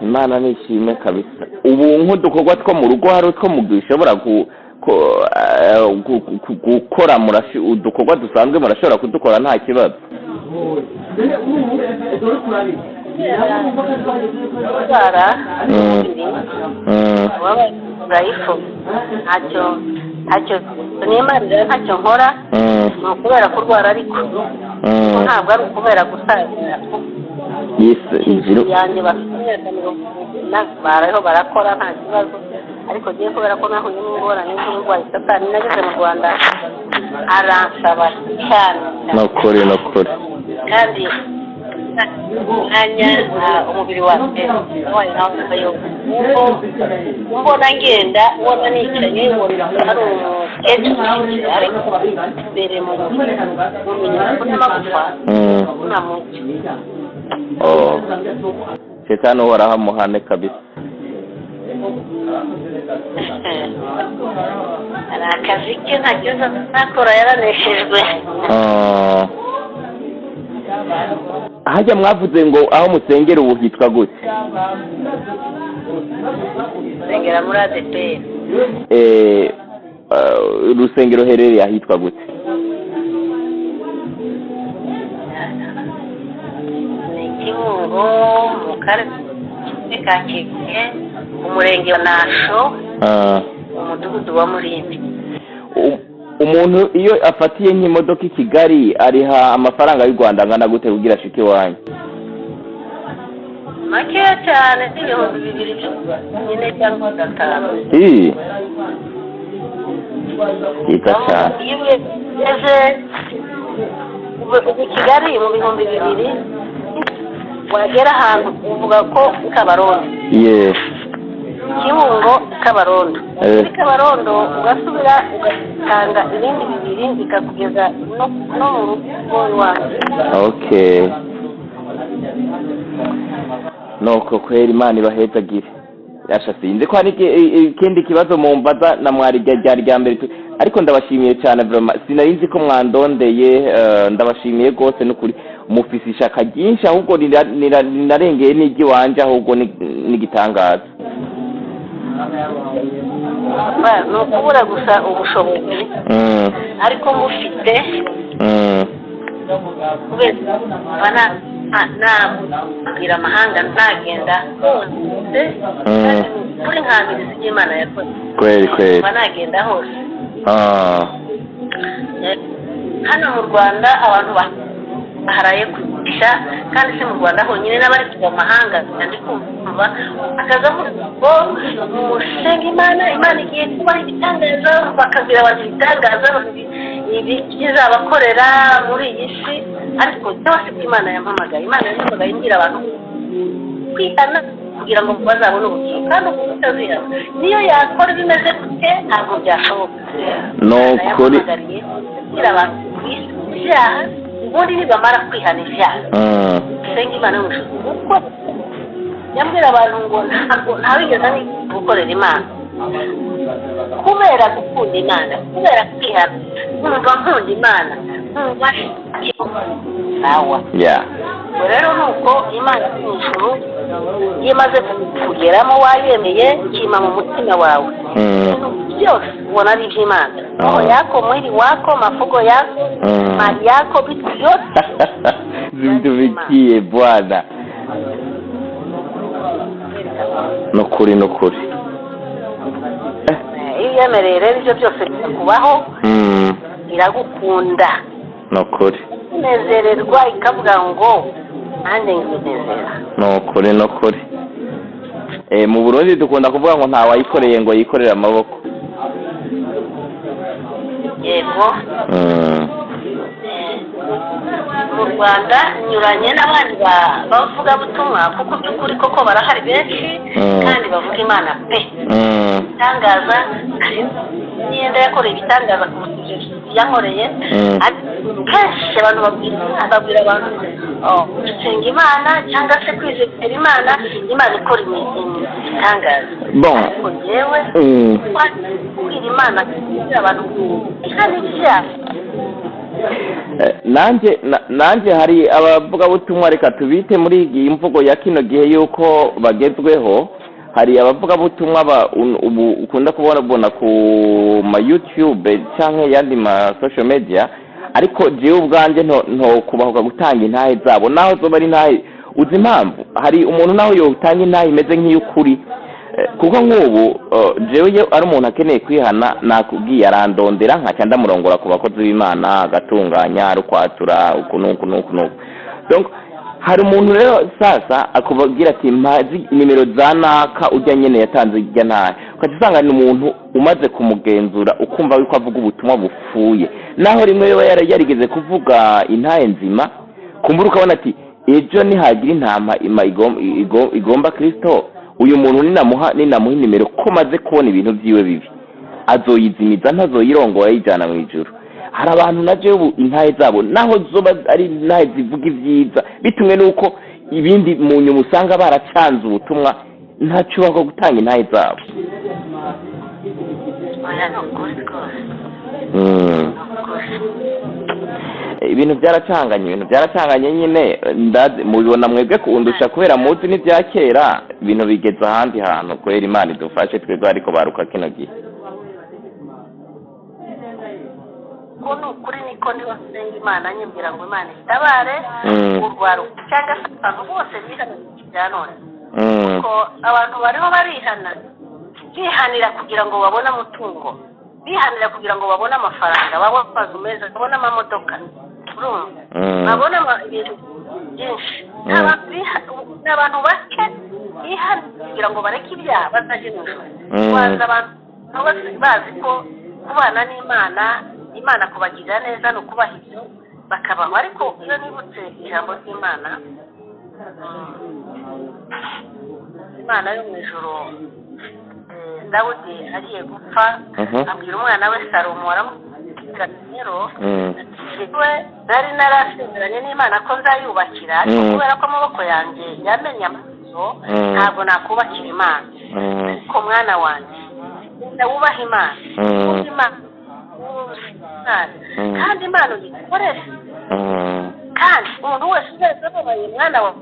S3: Imana nishimwe kabisa. Ubu nk'udukorwa two mu rugo, hari utwo mushobora gukora? Udukorwa dusanzwe murashobora kudukora nta kibazo?
S2: Kurwara umubiri urayifu, ntacyo nimarira, ntacyo nkora. Ni ukubera kurwara, ariko ntabwo ari ukubera gusaza.
S3: Yes, ijuru.
S2: Yanjye bafite imyaka 70 bariho barakora nta kibazo, ariko ngiye kubera ko nahuye n'ingorane z'uburwayi, Satani nageze mu Rwanda aransaba cyane.
S3: Nukuri, nukuri.
S2: Kandi umwanya umubiri wanjye wabaye nawe mbona ngenda, ubona nicaye, ubona ari umukecuru, ariko imbere mu minyoko n'amagufa nta mucyo.
S3: Oh. Shetani Uhoraho amuhane kabisa.
S2: Hari akazi ke, nta kibazo ntakora, yaraneshejwe.
S3: Ah. Hajya mwavuze ngo aho musengera ubu hitwa gute?
S2: Nsengera muri ADEPR.
S3: Urusengero ruherereye ahitwa gute?
S2: Ni Kibungo, mu karere ka Kibuye, umurenge wa Nasho, umudugudu wa Murindi.
S3: Umuntu iyo afatiye nk'imodoka i Kigali ariha amafaranga y'u Rwanda angana gute kugira ashike iwanyu?
S2: Makeya cyane, 2000 byonyine cyangwa 5.
S3: Ii. Byiza cyane.
S2: Iyo ugeze ubu i Kigali mu 2000, wagera ahantu uvuga ko Kabarondo, Kibungo, Kabarondo, muri Kabarondo ugasubira ugatanga ibindi 2 bikakugeza no mu rugo iwawe.
S3: Okay, nuko kwera Imana ibahezagire. Yasha, sinzi ko hari ikindi kibazo mumbaza na mwari ryari rya mbere ariko ndabashimiye cyane vraiment. Sinari nzi ko mwandondeye. Ndabashimiye rwose n'ukuri, mufise ishaka ryinshi, ahubwo rinarengeye n'iry'iwanje, ahubwo n'igitangaza.
S2: Ni ukubura gusa ubushobozi, ariko mufite, kubera kuba nabwira amahanga, nagenda hose, kandi kuri nkamiriza ibyo Imana yakoze.
S3: Kweli kweli.
S2: Kuba nagenda hose. Hano mu Rwanda abantu baharaye kwigisha, kandi si mu Rwanda honyine, n'abari kuva mu mahanga ndi kumva akaza avuga ngo musenge Imana, Imana igiye kubaha ibitangaza, bakabwira abantu ibitangaza izabakorera muri iyi si. Ariko byose ko Imana yampamagaye, Imana yampamagaye imbwira abantu kwihana kugira ngo bazabone ubugingo, kandi umuntu utazihana niyo yakora bimeze gute ntabwo byashoboka.
S3: Ni ukuri.
S2: Yampamagariye kubwira abantu ibyaha, ubundi nibamara kwihana ibyaha, senga Imana yo mu ijuru, kuko yambwira abantu ngo ntabwo ntawigeze ani gukorera Imana kubera gukunda Imana, kubera kwihana, nkumva nkunda Imana, nkumva sawa. Ubwo rero ni uko Imana yo mu ijuru iyo imaze kugeramo wayemeye kima mu mutima wawe, ibintu byose ubona ari iby'Imana. Roho yako, mwili wako, mafugo yako, mali yako, vitu vyote
S3: Zimtumikie Bwana. Nukuri nukuri.
S2: Iyo uyemereye rero ibyo byose bikakubaho, iragukunda,
S3: Nukuri.
S2: Kunezererwa ikavuga ngo nanjye nginezera.
S3: Nukuri nukuri. Mu Burundi dukunda kuvuga ngo nta wayikoreye ngo yikorere amaboko.
S2: Yego. Mu Rwanda nyuranye n'abandi bavugabutumwa, kuko by'ukuri koko barahari benshi, kandi bavuga Imana pe, ibitangaza. Hari n'imyenda yakoreye ibitangaza kuruta ibyo yankoreye. Ariko kenshi abantu babwira abantu, oh, gusenga Imana cyangwa se kwizera Imana, Imana ikora ibitangaza.
S3: Bon.
S2: Ariko njyewe kubwira Imana, kubwira abantu ihana ibyaha.
S3: Nanjye hari abavugabutumwa, reka tubite muri iyi mvugo ya kino gihe yuko bagezweho, hari abavugabutumwa ubu ukunda kubona ku ma YouTube cyangwa yandi ma social media, ariko jewe ubwanjye nto kubahuka gutanga intahe zabo naho zoba ari intahe. Uzi impamvu? Hari umuntu naho yotanga intahe imeze nk'iy'ukuri. Kuko nk'ubu jewe iyo ari umuntu akeneye kwihana, nakubwiye, arandondera nkaca ndamurongora ku bakozi b'Imana, agatunganya, arukwatura uku n'uku n'uku n'uku. Donc hari umuntu rero sasa akubwira ati mpazi nimero za naka ujya nyene yatanze ijya ntahe, ukaca usanga ni umuntu umaze kumugenzura ukumva yuko avuga ubutumwa bupfuye, naho rimwe yoba yarigeze kuvuga intahe nzima. Kumbura ukabona ati ejo nihagira intama igomba Kristo, uyu muntu ninamuha inimero, ko maze kubona ibintu byiwe bibi, azoyizimiza, ntazoyirongora ayijyana mu ijuru. Hari abantu na jewe ubu intahe zabo naho zoba ari intahe zivuga ibyiza, bitumwe n'uko ibindi mu nyuma usanga baracanze ubutumwa, ntacyubahwa gutanga intahe zabo.
S2: Oya, ni ukuri rwose. Ni ukuri.
S3: Ibintu byaracanganye, ibintu byaracanganye nyine. Ndazi mubibona mwebwe kundusha kubera muzi n'ibya kera. Ibintu bigeze ahandi hantu kubera Imana idufashe twebwe, ariko baruka kino gihe.
S2: Ko ni ukuri, niko niba nsenga Imana nyibwira ngo Imana itabare urwaruka cyangwa se abantu bose bihana bya none, ko abantu bariho barihana, bihanira kugira ngo babone amatungo, bihanira kugira ngo babone amafaranga, babone amazu meza, babone amamodoka, urumva, babone ibintu byinshi. Ni abantu bake bihana kugira ngo bareke ibyaha bazajye mu ijuru. Kubanza abantu bose bazi ko kubana n'Imana, Imana kubagirira neza ni ukubaha ibyo bakabaho. Ariko iyo nibutse ijambo ry'Imana, Imana yo mu ijuru, Dawudi agiye gupfa, abwira umwana we Salomo, aramubwira ati rero we nari narasezeranye n'Imana ko nzayubakira, ariko kubera ko amaboko yanjye yamenye amaraso, ntabwo nakubakira Imana. Ariko mwana wanjye, genda wubahe Imana, wubahe Imana, wubahe Imana, kandi Imana uyikoreshe, kandi umuntu wese uzaza ababaye, mwana wawe,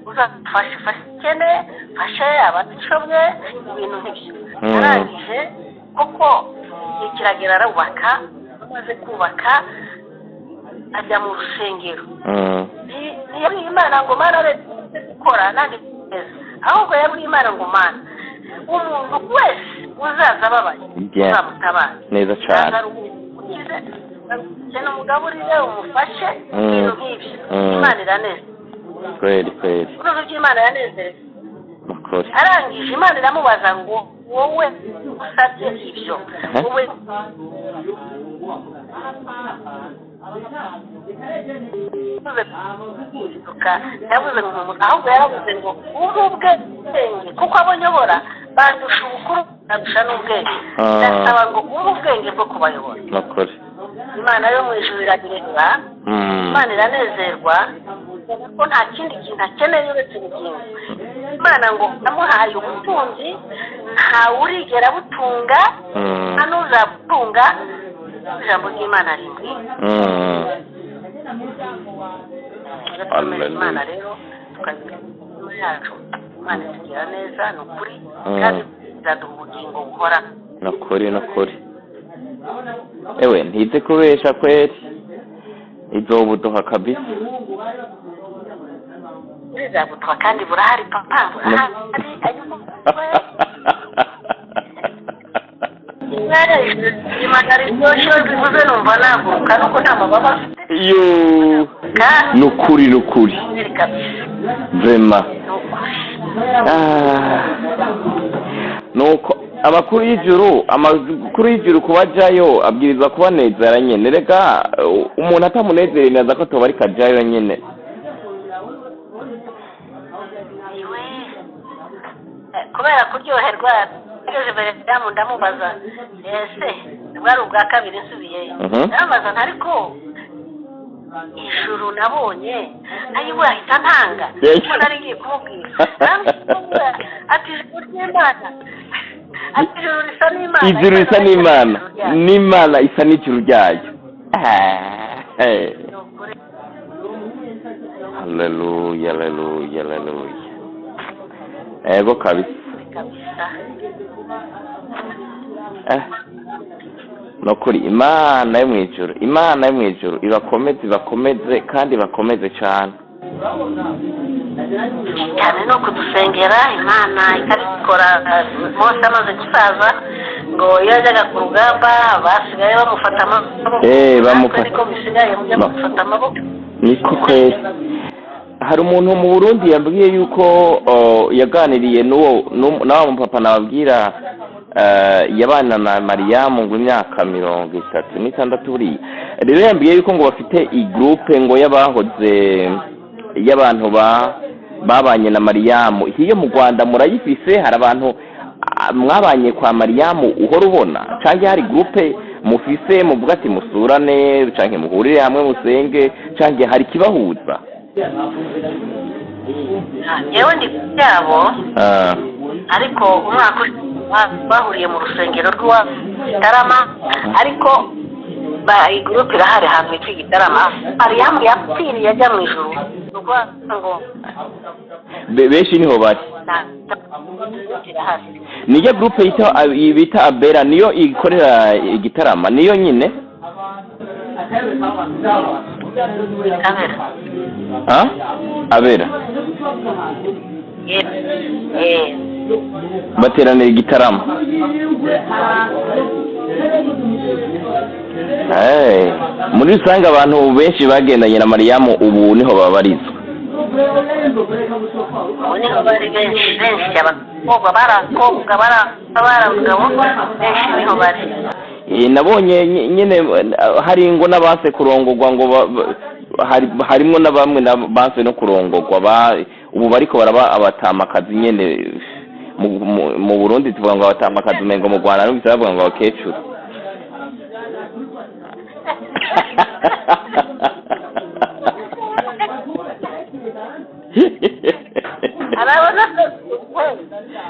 S2: uzafashe, fashe ukene, fashe abatishoboye, ibintu nk'ibyo. Arangije koko igihe kiragera arubaka. Amaze kubaka ajya mu rusengero. Ntiyabwiye Imana ngo Mana uretse gukora nanjye neza, ahubwo yabwiye Imana ngo Mana, umuntu wese uzaza ababaye, uzamutabare.
S3: Neza cane.
S2: Aza ukize, ukene, umugaburire, umufashe, ibintu nk'ibyo. Imana iranezerwa.
S3: Kweli kweli.
S2: Urumva ibyo Imana yanezerewe.
S3: Nukuri.
S2: Arangije Imana iramubaza ngo wowe usabye ibyo, wowe yavuze ngo, ahubwo yaravuze ngo umpe ubwenge, kuko abo nyobora bandusha ubukuru, bandusha n'ubwenge. Ndasaba ngo umpe ubwenge bwo kubayobora.
S3: Nukuri.
S2: Imana yo mu ijuru irabireba. Imana iranezerwa ko nta kindi kintu akeneye uretse ubugingo. Imana ngo yamuhaye ubutunzi ntawe urigera abutunga, nta n'uzabutunga. Ijambo ry'Imana rimwe. Twemera Imana rero, tukagira imitima yacu, Imana itugira neza, ni ukuri, kandi izaduha ubugingo buhoraho.
S3: Nukuri, nukuri. Ewe, ntize kubesha kweli, izobuduha kabisa.
S2: Izabuduha kandi burahari, papa, burahari. Imana riryoshye, bivuze numva naguruka nuko nta mababa afite.
S3: Yo, nukuri, nukuri.
S2: Kabisa.
S3: Vema.
S2: Ni ukuri.
S3: Ah. Nuko amakuru y'ijuru kuba ajayo abwirizwa kubanezera nyene. Rega umuntu atamunezereye neza ko toba ariko ajayo nyene.
S2: Iwe, kubera kuryoherwa, ngeze imbere damu ndamubaza, ese bwari ubwa kabiri nsubiyeyo, ndamubaza nti ariko ijuru nabonye ayiwe ahita ntanga, kuko nari ngiye kumubwira. Ndamubwira ati ijuru ry'Imana, ati ijuru risa n'Imana.
S3: Ijuru risa n'Imana.
S2: Ijuru ryayo.
S3: N'Imana isa n'ijuru ryayo. Ah, eh.
S2: Ni ukuri.
S3: Haleluya, haleluya, haleluya! Ego kabisa.
S2: Kabisa.
S3: Nukuri Imana yo mw'ijuru, Imana yo mw'ijuru ibakomeze, ibakomeze kandi ibakomeze cane.
S2: Cyane ni ukudusengera, Imana ikabikora. Mose amaze gusaza, ngo iyo yajyaga ku rugamba basigaye bamufata amaboko.
S3: Bamufata.
S2: Natwe niko bisigaye, mujya mufata amaboko.
S3: Niko kweli. Hari umuntu mu Burundi yambwiye yuko yaganiriye n'uwo na wa mupapa nababwira, yabana na Mariyamu ngo imyaka 36. Buriya rero yambwiye yuko ngo bafite igroupe ngo y'abahoze, y'abantu ba babanye na Mariyamu. Hiyo mu Rwanda murayifise? Hari abantu mwabanye kwa Mariyamu uhora ubona, canke hari groupe mufise muvuga ati musurane, canke muhurire hamwe musenge, canke hari ikibahuza?
S2: Yewe, ndi ku byabo. Ariko umwaka ushize bahuriye mu rusengero rw'iwabo Gitarama, ariko Iyi groupe irahari ahantu hitwa Igitarama. Mariyamu yapfiriye ajya mu ijuru, ni ukuvuga ngo
S3: Benshi niho bari.
S2: Groupe irahari.
S3: Niyo groupe yita bita Abera, niyo ikorera Igitarama, niyo nyine.
S2: Abera.
S3: Ha, Abera.
S2: Eh.
S3: Bateranira Igitarama. Hey, muri rusange abantu benshi bagendanye na Mariyamu ubu niho babarizwa.
S2: Ubu niho bari benshi benshi, abakobwa, bari abakobwa, bari abagabo, benshi niho bari.
S3: Nabonye nyine hari ngo n'abase kurongogwa, ngo harimwo na bamwe banse no kurongogwa, ubu bariko baraba abatamakazi nyene. Mu Burundi tuvuga ngo abatamakazi, umengo mu Rwanda numvise bavuga ngo abakecuru.
S2: Arabona.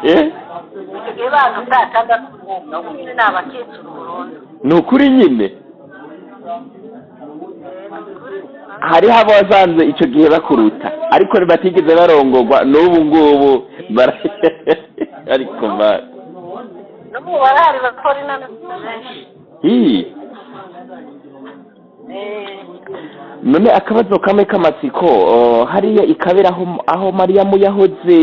S3: Eh?
S2: Icyo gihe badutakaga, ubu nyine ni abakecuru burundu.
S3: Ni ukuri nyine hariho abo wasanze icyo gihe bakuruta, ariko batigeze barongogwa, n'ubu ngubu ariko
S2: N'ubu barahari, bakora inama benshi.
S3: Hi. None akabazo kamwe k'amatsiko, hariya ikabera aho Mariyamu yahoze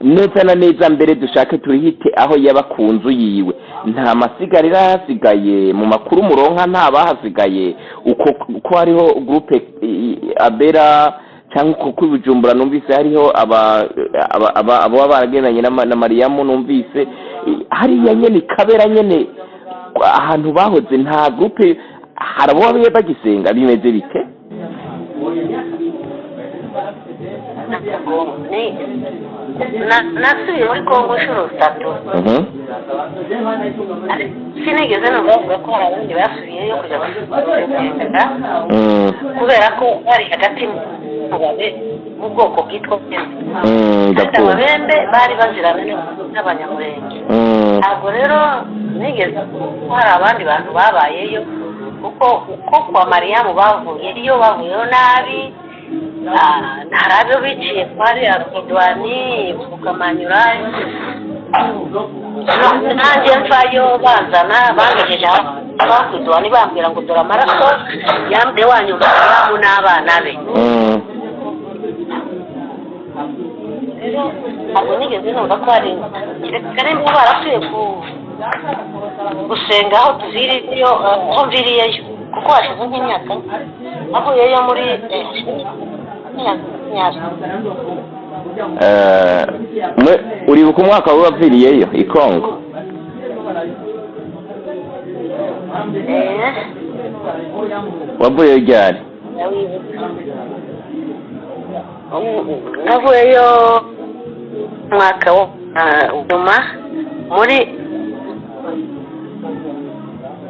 S3: neza na neza, mbere dushake turihite aho yaba ku nzu yiwe, nta masigarira ahasigaye mu makuru muronka? Nta bahasigaye uko uko hariho groupe Abera, cyangwa uko ku Bujumbura numvise hariho aba baragendanye na Mariyamu, numvise hariya nyene Kabera nyene ahantu bahoze, nta groupe, hari abo baba bagisenga, bimeze bite?
S2: Nasubiye muri Kongo inshuro zitatu. Sinigeze numva bavuga ko hari abandi basubiyeyo kujya gusenga, kubera ko bari hagati mu bwoko bwitwa Bembe. Kandi
S3: Ndakumva.
S2: Ababembe bari bazirana n'Abanyamurenge. Ntabwo rero nigeze ko hari abandi bantu babayeyo, kuko uko kwa Mariyamu bavuyeyo, bavuyeyo nabi. Hari abo biciye kwari Akidwani Bukamanyura, nanjye mvayo banzana bangejeje aho bambwira ngo dore amaraso yambe wanyu Mariyamu n'abana be. Rero ntabwo nigeze numva ko hari, kereka nimba barasuye gusenga aho tuviriyeyo, aho mviriyeyo, kuko hashize nk'imyaka avuyeyo muri imyaka.
S3: Uribuka umwaka waviriyeyo i Kongo?
S2: Eh.
S3: Wavuyeyo ryari?
S2: Ndawibuka. Navuyeyo umwaka wo nyuma muri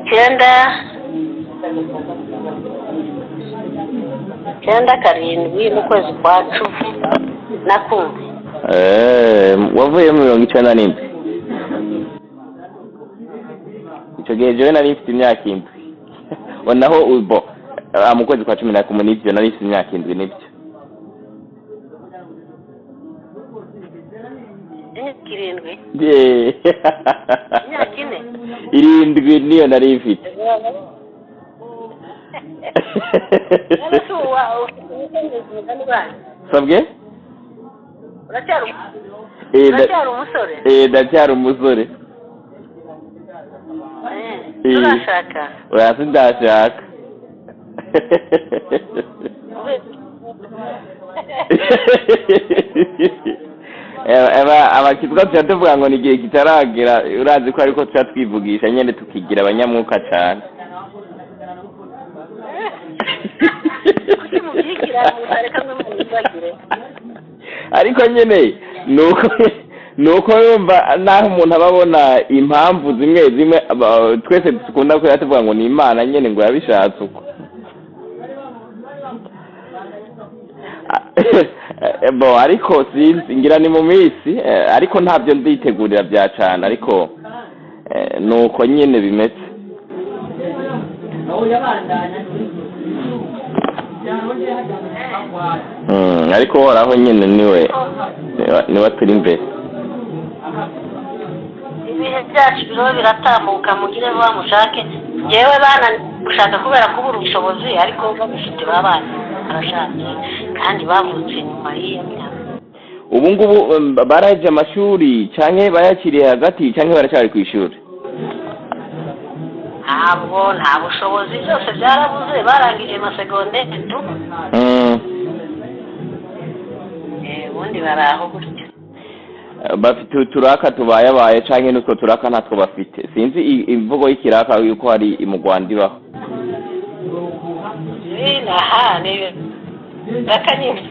S2: 97 mu kwezi kwa 11.
S3: Wavuyeyo 97. Icyo gihe jewe nari mfite imyaka 7. Naho ubo mu kwezi kwa 11, nibyo, nari mfite imyaka 7, nibyo.
S2: Imyaka 7.
S3: Yeah.
S2: Imyaka 4.
S3: 7 niyo nari mfite.
S2: None se ubu umugani wanyu?
S3: Sabwe?
S2: Uracyari
S3: Eh,
S2: uracyari umusore?
S3: Eh, ndacyari umusore.
S2: Eh, turashaka.
S3: Oya, sindashaka. Abakizwa tuca tuvuga ngo ni igihe kitaragera, urazi ko ariko tuca twivugisha nyene tukigira abanyamwuka cane.
S2: Kuki mubyigira, mutareka ngo mubibagire?
S3: Ariko nyene nuko yumva naho umuntu aba abona impamvu zimwe zimwe, twese dukunda kuya tuvuga ngo ni Imana nyene ngo yabishatse uko. Bo ariko sinzi, ngira ni mu minsi, ariko ntabyo nditegurira bya cane, ariko nuko nyene bimeze. Ariko uhoraho nyine niwe niwe turi imbere.
S2: Ibihe byacu biriho biratambuka, mugire vuba mushake. Yewe bana gushaka kubera kubura ubushobozi, ariko babifite baba barashatse kandi bavutse nyuma y'iyo myaka.
S3: Ubu ngubu baraheje amashuri canke bayakiriye hagati canke baracyari ku ishuri?
S2: Ntabwo, nta bushobozi, byose byarabuze. Barangije amasegonderi tu. Ubundi bari aho gutya.
S3: Bafite uturaka tubayabaye canke n'utwo turaka ntatwo bafite? Sinzi imvugo y'ikiraka yuko hari mu Rwanda ibaho.
S2: Aha ni ibiraka nyine,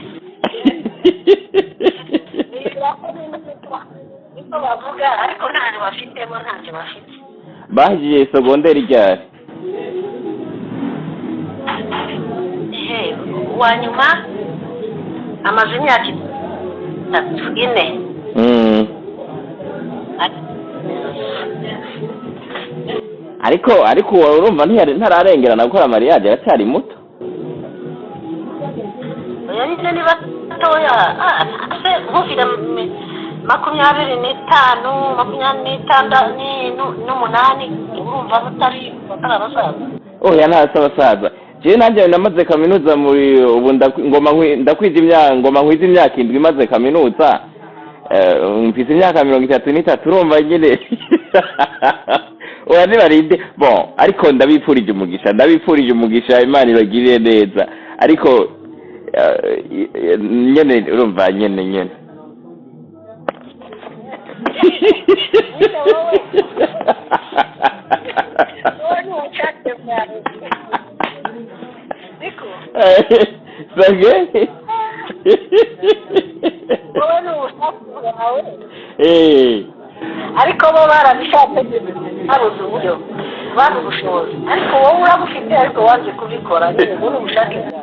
S2: ni ibiraka nyine niko bavuga, ariko ntacyo bafite bo, ntacyo bafite.
S3: Bahejeje sogonderi ryari?
S2: Ehe, uwa nyuma amaze imyaka 3, 4.
S3: Ariko uwo urumva ntararengerana gukora mariage, aracyari muto.
S2: Oya nyine ni batoya. Se nk'ufite 25, 26 n'umunani, urumva batari abasaza?
S3: Oya, ntasa abasaza. Jewe nanjye namaze kaminuza muri ubu ngoma ndakwiza imyaka, ngoma nkwiza imyaka 7 imaze kaminuza. Mfise imyaka 33, urumva nyine. Oya, nibarinde bon, ariko ndabipfurije umugisha, ndabipfurije umugisha, Imana ibagirire neza, ariko nyene urumva nyene.
S2: Nyine wowe wowe ni ubushake bwawe niko.
S3: Sage.
S2: Wowe ni ubushake bwawe, ariko bo barabishatse, babuze uburyo, babuze ubushobozi, ariko wowe urabufite ariko wanze kubikora nyine, ubu ni ubushake bwawe.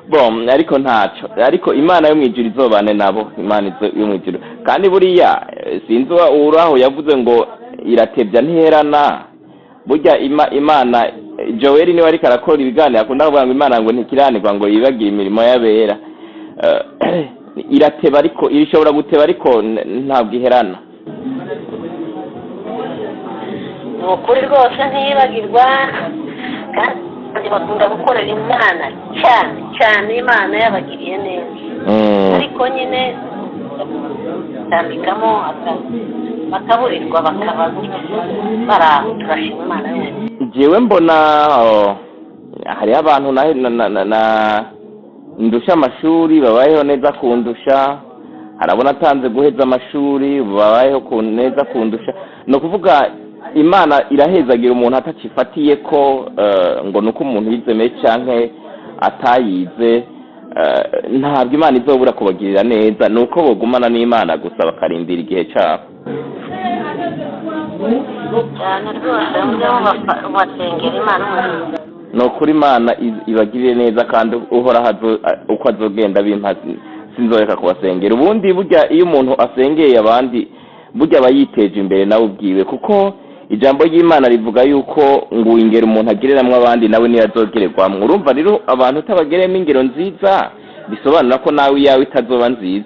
S3: Bon, ariko ntacyo, ariko Imana yo mu ijuru izobane nabo, Imana yo mu ijuru. Kandi buriya sinzi uraho yavuze ngo iratebya ntiherana. Burya Imana, Joel niwe ariko arakora ibiganiro, akunda kuvuga ngo Imana ngo ntikiranirwa ngo yibagire imirimo y'abera. Irateba, ariko ishobora guteba, ariko ntabwo iherana.
S2: Ni ukuri rwose ntiyibagirwa, kandi bakunda gukorera Imana cyane cyane, Imana yabagiriye neza. Ariko nyine tambikamo bakaburirwa, bakaba gutya bari aho. Turashima Imana yose.
S3: Jewe mbona hariho abantu na ndusha amashuri babayeho neza kundusha, harabona atanze guheza amashuri babayeho neza kundusha. Ni ukuvuga Imana irahezagira umuntu atacifatiye ko ngo nuko umuntu yize menshi canke atayize. Ntabwo Imana izobura kubagirira neza, ni uko bogumana n'Imana gusa bakarindira igihe cyabo.
S2: Cyane rwose, mujye mubasengera Imana.
S3: Ni ukuri Imana ibagirire neza, kandi uhoraho uko azogenda bimpa sinzoreka kubasengera. Ubundi burya iyo umuntu asengeye abandi, burya aba yiteje imbere nawe ubwiwe, kuko ijambo ry'Imana rivuga yuko ngo ingero umuntu agereramwo abandi nawe niyo azogererwamwo. Urumva rero abantu utabagereyemo ingero nziza, bisobanura ko nawe iyawe itazoba nziza.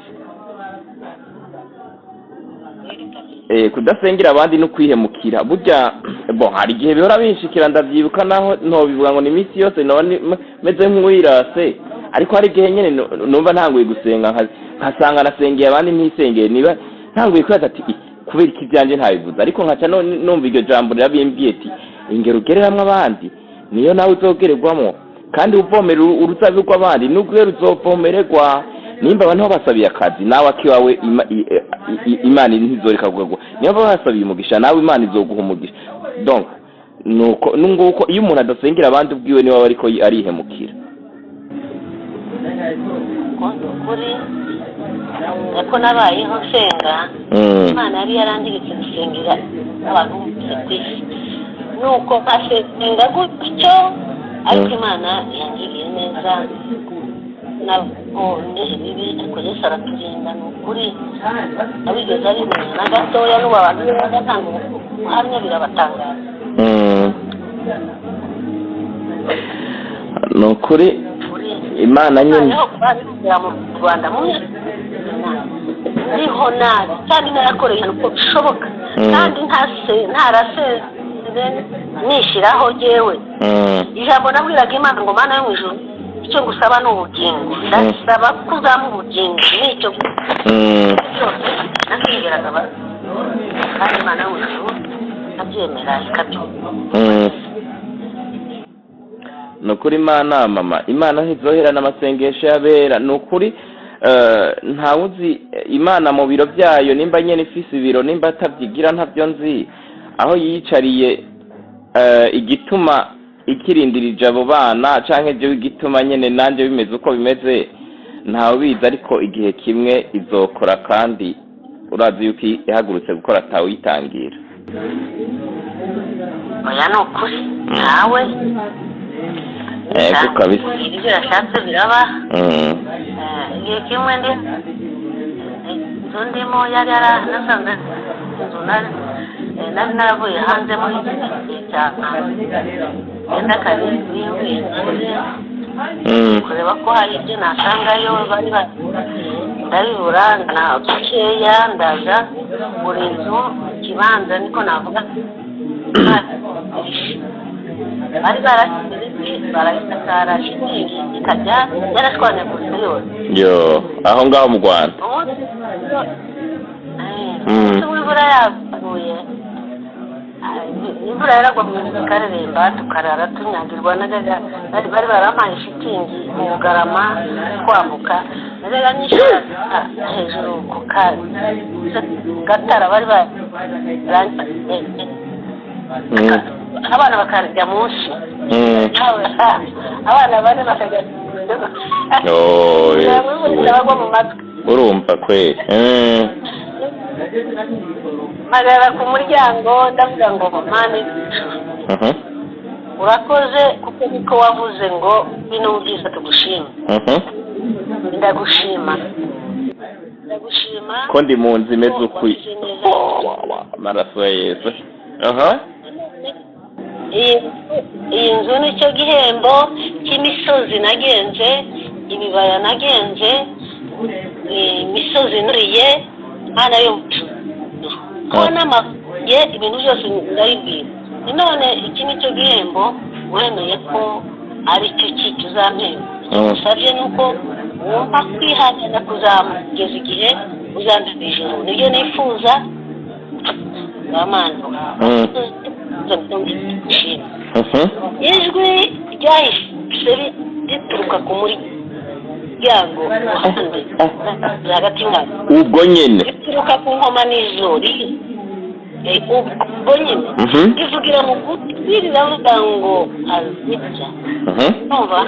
S3: Kudasengera abandi no kwihemukira. Burya bon, hari igihe bihora binshikira, ndavyibuka, naho ntobivuga ngo ni iminsi yose noba meze nk'uwirase, ariko hari igihe nyene numva ntanguye gusenga nkasanga nasengeye abandi ntisengeye, niba ntanguye kwibaza ati kubera iki ivyanje ntabivuze, ariko nkaca numva iryo jambo rirabimbwiye ati ingero ugereramwo abandi niyo nawe uzogererwamwo, kandi uvomera uruzabibu rw'abandi nubwo ruzovomererwa. Nimba abantu basabiye akazi, nawe akiwawe Imana ntizoreka kugwa. Niba basabiye umugisha, nawe Imana izoguha umugisha. Donc nuko nunguko iyo umuntu adasengera abandi ubwiwe niwe aba ariko arihemukira.
S2: Kuri nako nabayeho nsenga. Imana yari yarandiritse gusengera abantu bose ku isi, nuko nkasenga gutyo, ariko Imana yangiriye neza, nabonye ibibi, ariko Yesu araturinda. Ni ukuri abigeze abimenya na gatoya, n'ubu abantu iyo bagatanga ubuhamya birabatangaza.
S3: Ni ukuri Imana nyine.
S2: Noneho kuba bigera mu Rwanda mu myaka ndiho nabi kandi narakoreye uko bishoboka, kandi ntarasenze nishyiraho jyewe. Ijambo nabwiraga Imana ngo: "Mana yo mu ijuru, icyo ngusaba ni ubugingo, ndasaba ko uzampa ubugingo." Nicyo cyose nasengeraga, kandi Imana yo mu ijuru ikabyemera, ikabyumva.
S3: Ni ukuri Imana, mama, Imana ntizoherana amasengesho y'abera. Ni ukuri, ntawuzi Imana mu biro byayo, nimba nyene ifise ibiro, nimba atabyigira, ntabyo nzi aho yiyicariye, igituma ikirindirije abo bana canke jewe igituma nyene nanje bimeze uko bimeze, ntawe ubizi. Ariko igihe kimwe izokora, kandi urazi yuko ihagurutse gukora atawuyitangira.
S2: Oya, ni ukuri, ntawe.
S3: Yego kabisa.
S2: Ibyo yashatse biraba. Igihe kimwe ndi inzu ndimo yari yaranasanze inzu nari naravuye hanze muri iki gihe cya 97, mvuye hanze kureba ko hari ibyo nasangayo bari ndabibura na dukeya, ndaza buri nzu ikibanza, niko navuga, bari barashyize ibiti barabisakara, shitingi ikajya yarashwanyaguritse yose.
S3: Yo, aho ngaho mu Rwanda?
S2: Umunsi umunsi w'imvura yaguye, imvura yaragwa mu nzu ikareremba, tukarara tunyagirwa. Najyaga bari barampaye shitingi mu Bugarama, twambuka najyaga nyishyura hejuru ku gatara bari abana bakarya munsi, abana bane bakajya
S3: Oh, Yesu.
S2: bagwa mu matwi.
S3: Urumva kweli.
S2: Mpagarara ku muryango, ndavuga ngo: "Mana, urakoze, kuko niko wavuze ngo bino byiza tugushima. Ndagushima, ndagushima."
S3: Ko ndi mu nzu imeze
S2: ko
S3: uku?
S2: wagize neza.
S3: Amaraso ya Yesu, aha.
S2: Iyi nzu nicyo gihembo cy'imisozi nagenze, ibibaya nagenze, imisozi nuriye. Mana yo, ko n'amabuye, ibintu byose ndabibwira. None iki nicyo gihembo wemeye ko ari cyo cyica uzampemba. Icyo ngusabye ni uko wumva kwihangana kuzamugeza igihe uzampemba ijuru, nibyo nifuza. Bamana, ijwi ryahise rituruka ku muryango ruhande hagati mwabo.
S3: Ubwo nyene?
S2: Rituruka ku nkomanizo, ubwo nyine. Rivugira mu gutwi, riravuga ngo: "Aziza." Numva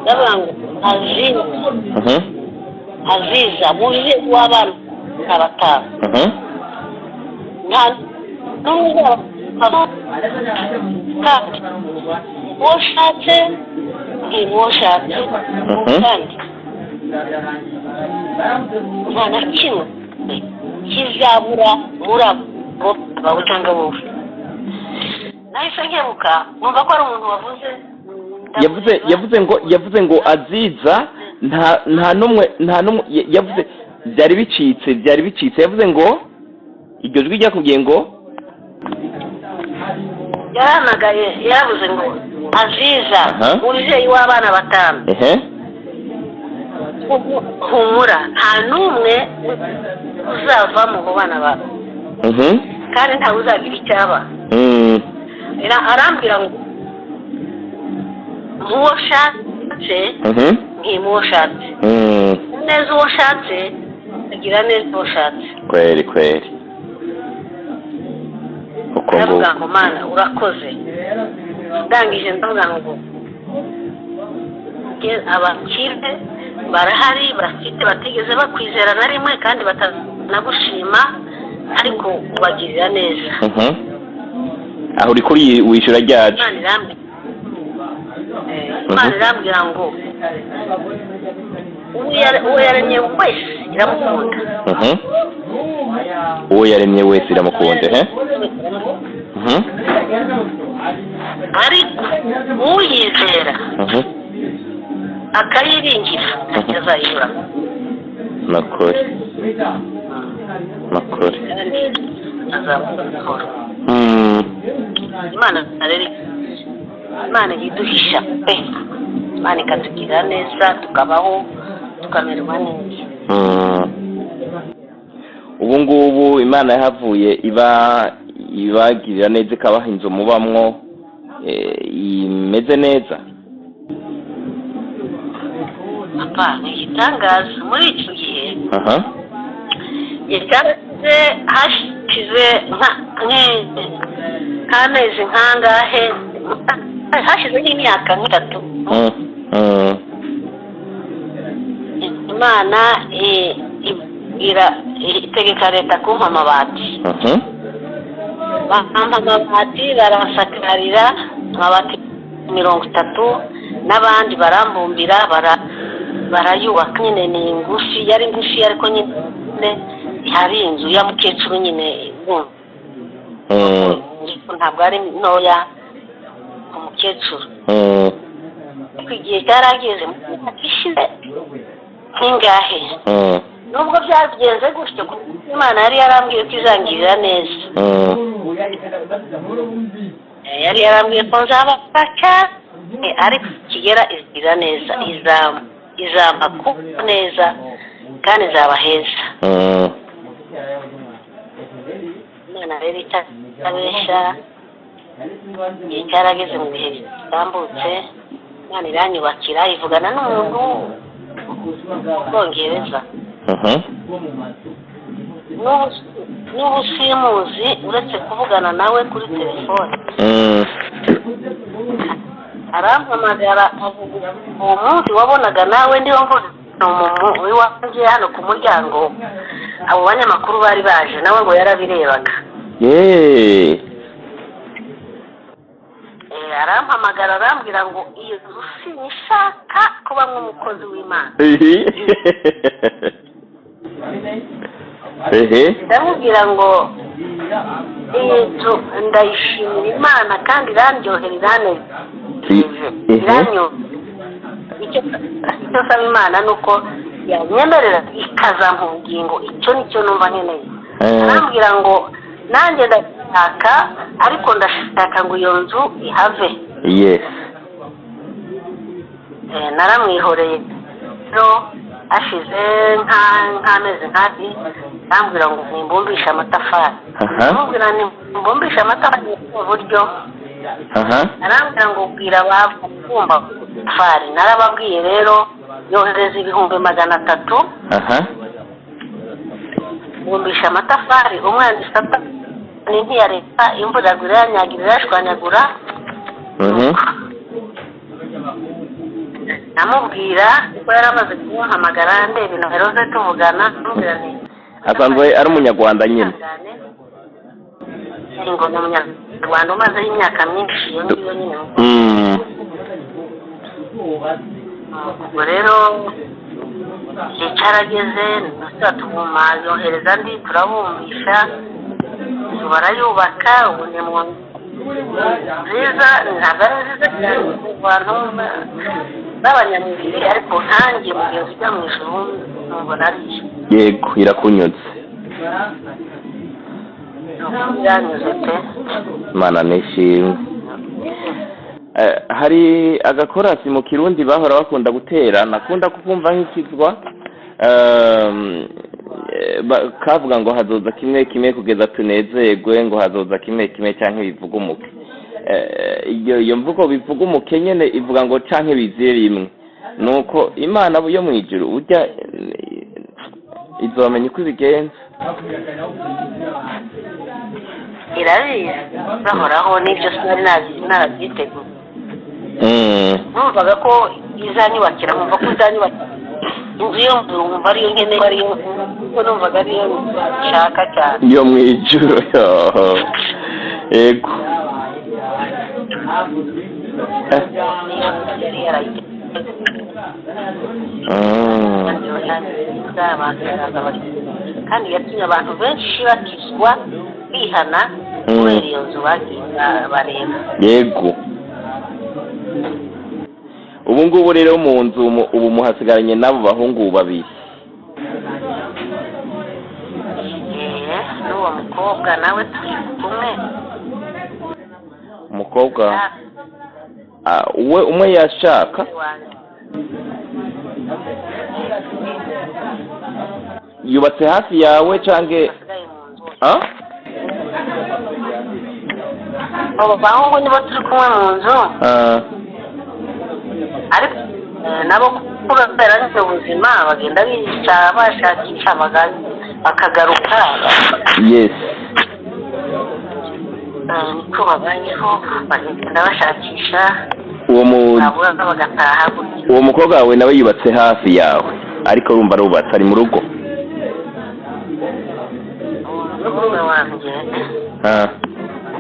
S2: ndavuga ngo: "Aziza, Aziza, mubyeyi w'abana batanu, nta n'umwe, kandi uwo ushatse ntimuwo ushatse, kandi nta na kimwe kizabura muri abo bawe cyangwa wowe." Nahise nkebuka, numva ko ari umuntu wavuze.
S3: Yavuze ngo Aziza, nta n'umwe, nta n'umwe yavuze, byari bicitse. Yavuze ngo iryo jwi ryakubwiye ngo?
S2: Yahamagaye, yaravuze ngo: "Aziza, mubyeyi w'abana batanu, humura, nta n'umwe uzava mu bana bawe, kandi ntawe uzagira icyaba." Arambwira ngo: "Muwo ushatse, ntimuwo ushatse, neza uwo ushatse, agira neza uwo ushatse."
S3: Kweli kweli, uko
S2: Ndavuga
S3: nguko.
S2: ngo: "Mana, urakoze." Ndangije ndavuga ngo: "Abakire barahari bafite batigeze bakwizera na rimwe kandi batanagushima, ariko ubagirira neza."
S3: Aho uri kuri wishyura ryacu.
S2: Imana irambwira ngo uwo yaremye wese iramukunda.
S3: Uwo yaremye wese iramukunda, eh.
S2: Ariko uyizera akayiringira ntacyo azayibura.
S3: Nakuri, nakuri.
S2: Kandi azabona amahoro. Imana rero, Imana iduhisha pe, Imana ikatugirira neza, tukabaho, tukamererwa neza.
S3: Ubu ngubu Imana yahavuye iba ibagirira neza, ikabaha inzu mubamwo imeze neza.
S2: Papa, ni igitangaza muri icyo gihe. Igihe cyarashize, hashize nk'amezi nk'angahe, hashize nk'imyaka nk'itatu. Imana ibwira, itegeka leta kumpa amabati. Bampa amabati, baransakarira amabati 30, n'abandi barambumbira, barayubaka nyine. Ni ngufi, yari ngufi, ariko nyine hari inzu ya mukecuru nyine. Ntabwo ari ntoya ku mukecuru. Ariko igihe cyarageze, mu myaka ishize nk'ingahe, nubwo byagenze gutyo, kuko Imana yari yarambwiye ko izangirira neza. Yari yarambwiye ko nzaba cyane, ariko kigera izigira neza, izampa kuba neza kandi nzaba heza. Imana rero itabeshya, igihe cyarageze, mu bihe bitambutse, Imana iranyubakira, ivugana n'umuntu mu Bwongereza. N'ubu simuzi, uretse kuvugana nawe kuri telefone. Arampamagara, avuga uwo munsi wabonaga nawe ndiho mvuga umuntu iwanjye hano ku muryango, abo banyamakuru bari baje, nawe ngo yarabirebaga. Arampamagara, arambwira ngo iyo nzu sinishaka kuba nk'umukozi w'Imana. Ndamubwira ngo iyi nzu ndayishimira Imana kandi irandyohera, iranejeje, iranyohera. Icyo nsaba Imana ni uko yanyemerera ikazampa ubugingo, icyo nicyo numva nkeneye. Arambwira ngo nanjye ndashaka, ariko ndashaka ngo iyo nzu ihave. Naramwihoreye rero, hashize nk'amezi nk'abiri, arambwira ngo nimbumbishe amatafari. Ndamubwira nimbumbishe amatafari mu buryo. Arambwira ngo bwira ababumba amatafari. Narababwiye rero, yohereza 300,000. Bumbisha amatafari. Umwanzi Satani ntiyareka, imvura iragwa, iranyagira, irashwanyagura. Namubwira ko yari amaze kumuhamagara, ndeba inomero ze, tuvugana, namubwira nti
S3: Asanzwe ari Umunyarwanda nyine.
S2: Ngo ni Umunyarwanda umazeho imyaka myinshi iyo ngiyo nyine. Ubwo rero igihe cyarageze, tuguma, yohereza andi, turabumbisha inzu, barayubaka. Ubu ni mu nziza, ntabwo ari nziza cyane ku bantu b'abanyamubiri, ariko nkanjye mugenzi ujya mu ijuru numva ari
S3: Yego, irakunyuze.
S2: Byanyuze pe.
S3: Imana nishimwe. Hari agakorasi mu Kirundi bahora bakunda gutera, nakunda kukumva nk'ikizwa. Kavuga ngo hazoza kimwe kimwe kugeza tunezerwe, ngo hazoza kimwe kimwe canke bivuga umuke. Iyo mvugo bivuga umuke nyene ivuga ngo canke bizire rimwe, nuko Imana yo mu ijuru burya izomenya uko ibigenza.
S2: Irabizi, bahoraho n'ibyo sinari narabyiteguye. Numvaga ko izanyubakira, nkumva ko izanyubakira inzu yo nkumva ariyo nkeneye, ariyo kuko numvaga ariyo nshaka cyane.
S3: Yo mu ijuru, yego.
S2: Yari yarayiteguye. Kandi yatumye abantu benshi bakizwa, bihana. Kubera iyo nzu bagiye bareba.
S3: Yego, ubu ngubu rero mu nzu ubu muhasigaranye n'abo bahungu babiri.
S2: N'uwo mukobwa nawe turi kumwe.
S3: Umukobwa? Ah, we umwe yashaka
S2: Wanjye.
S3: Yubatse hafi yawe canke?
S2: Basigaye mu nzu.
S3: Ah?
S2: Abo bahungu nibo turi kumwe mu nzu.
S3: Ah.
S2: Ariko nabo kubera nyine ubuzima bagenda bicara bashakisha bakagaruka. Niko babayeho, bagenda bashakisha.
S3: Uwo mu
S2: Babura bagataha gutyo.
S3: Uwo mukobwa wawe nawe yubatse hafi yawe, ariko urumva arubatse, ari mu rugo?
S2: Uwo mukobwa wanjye,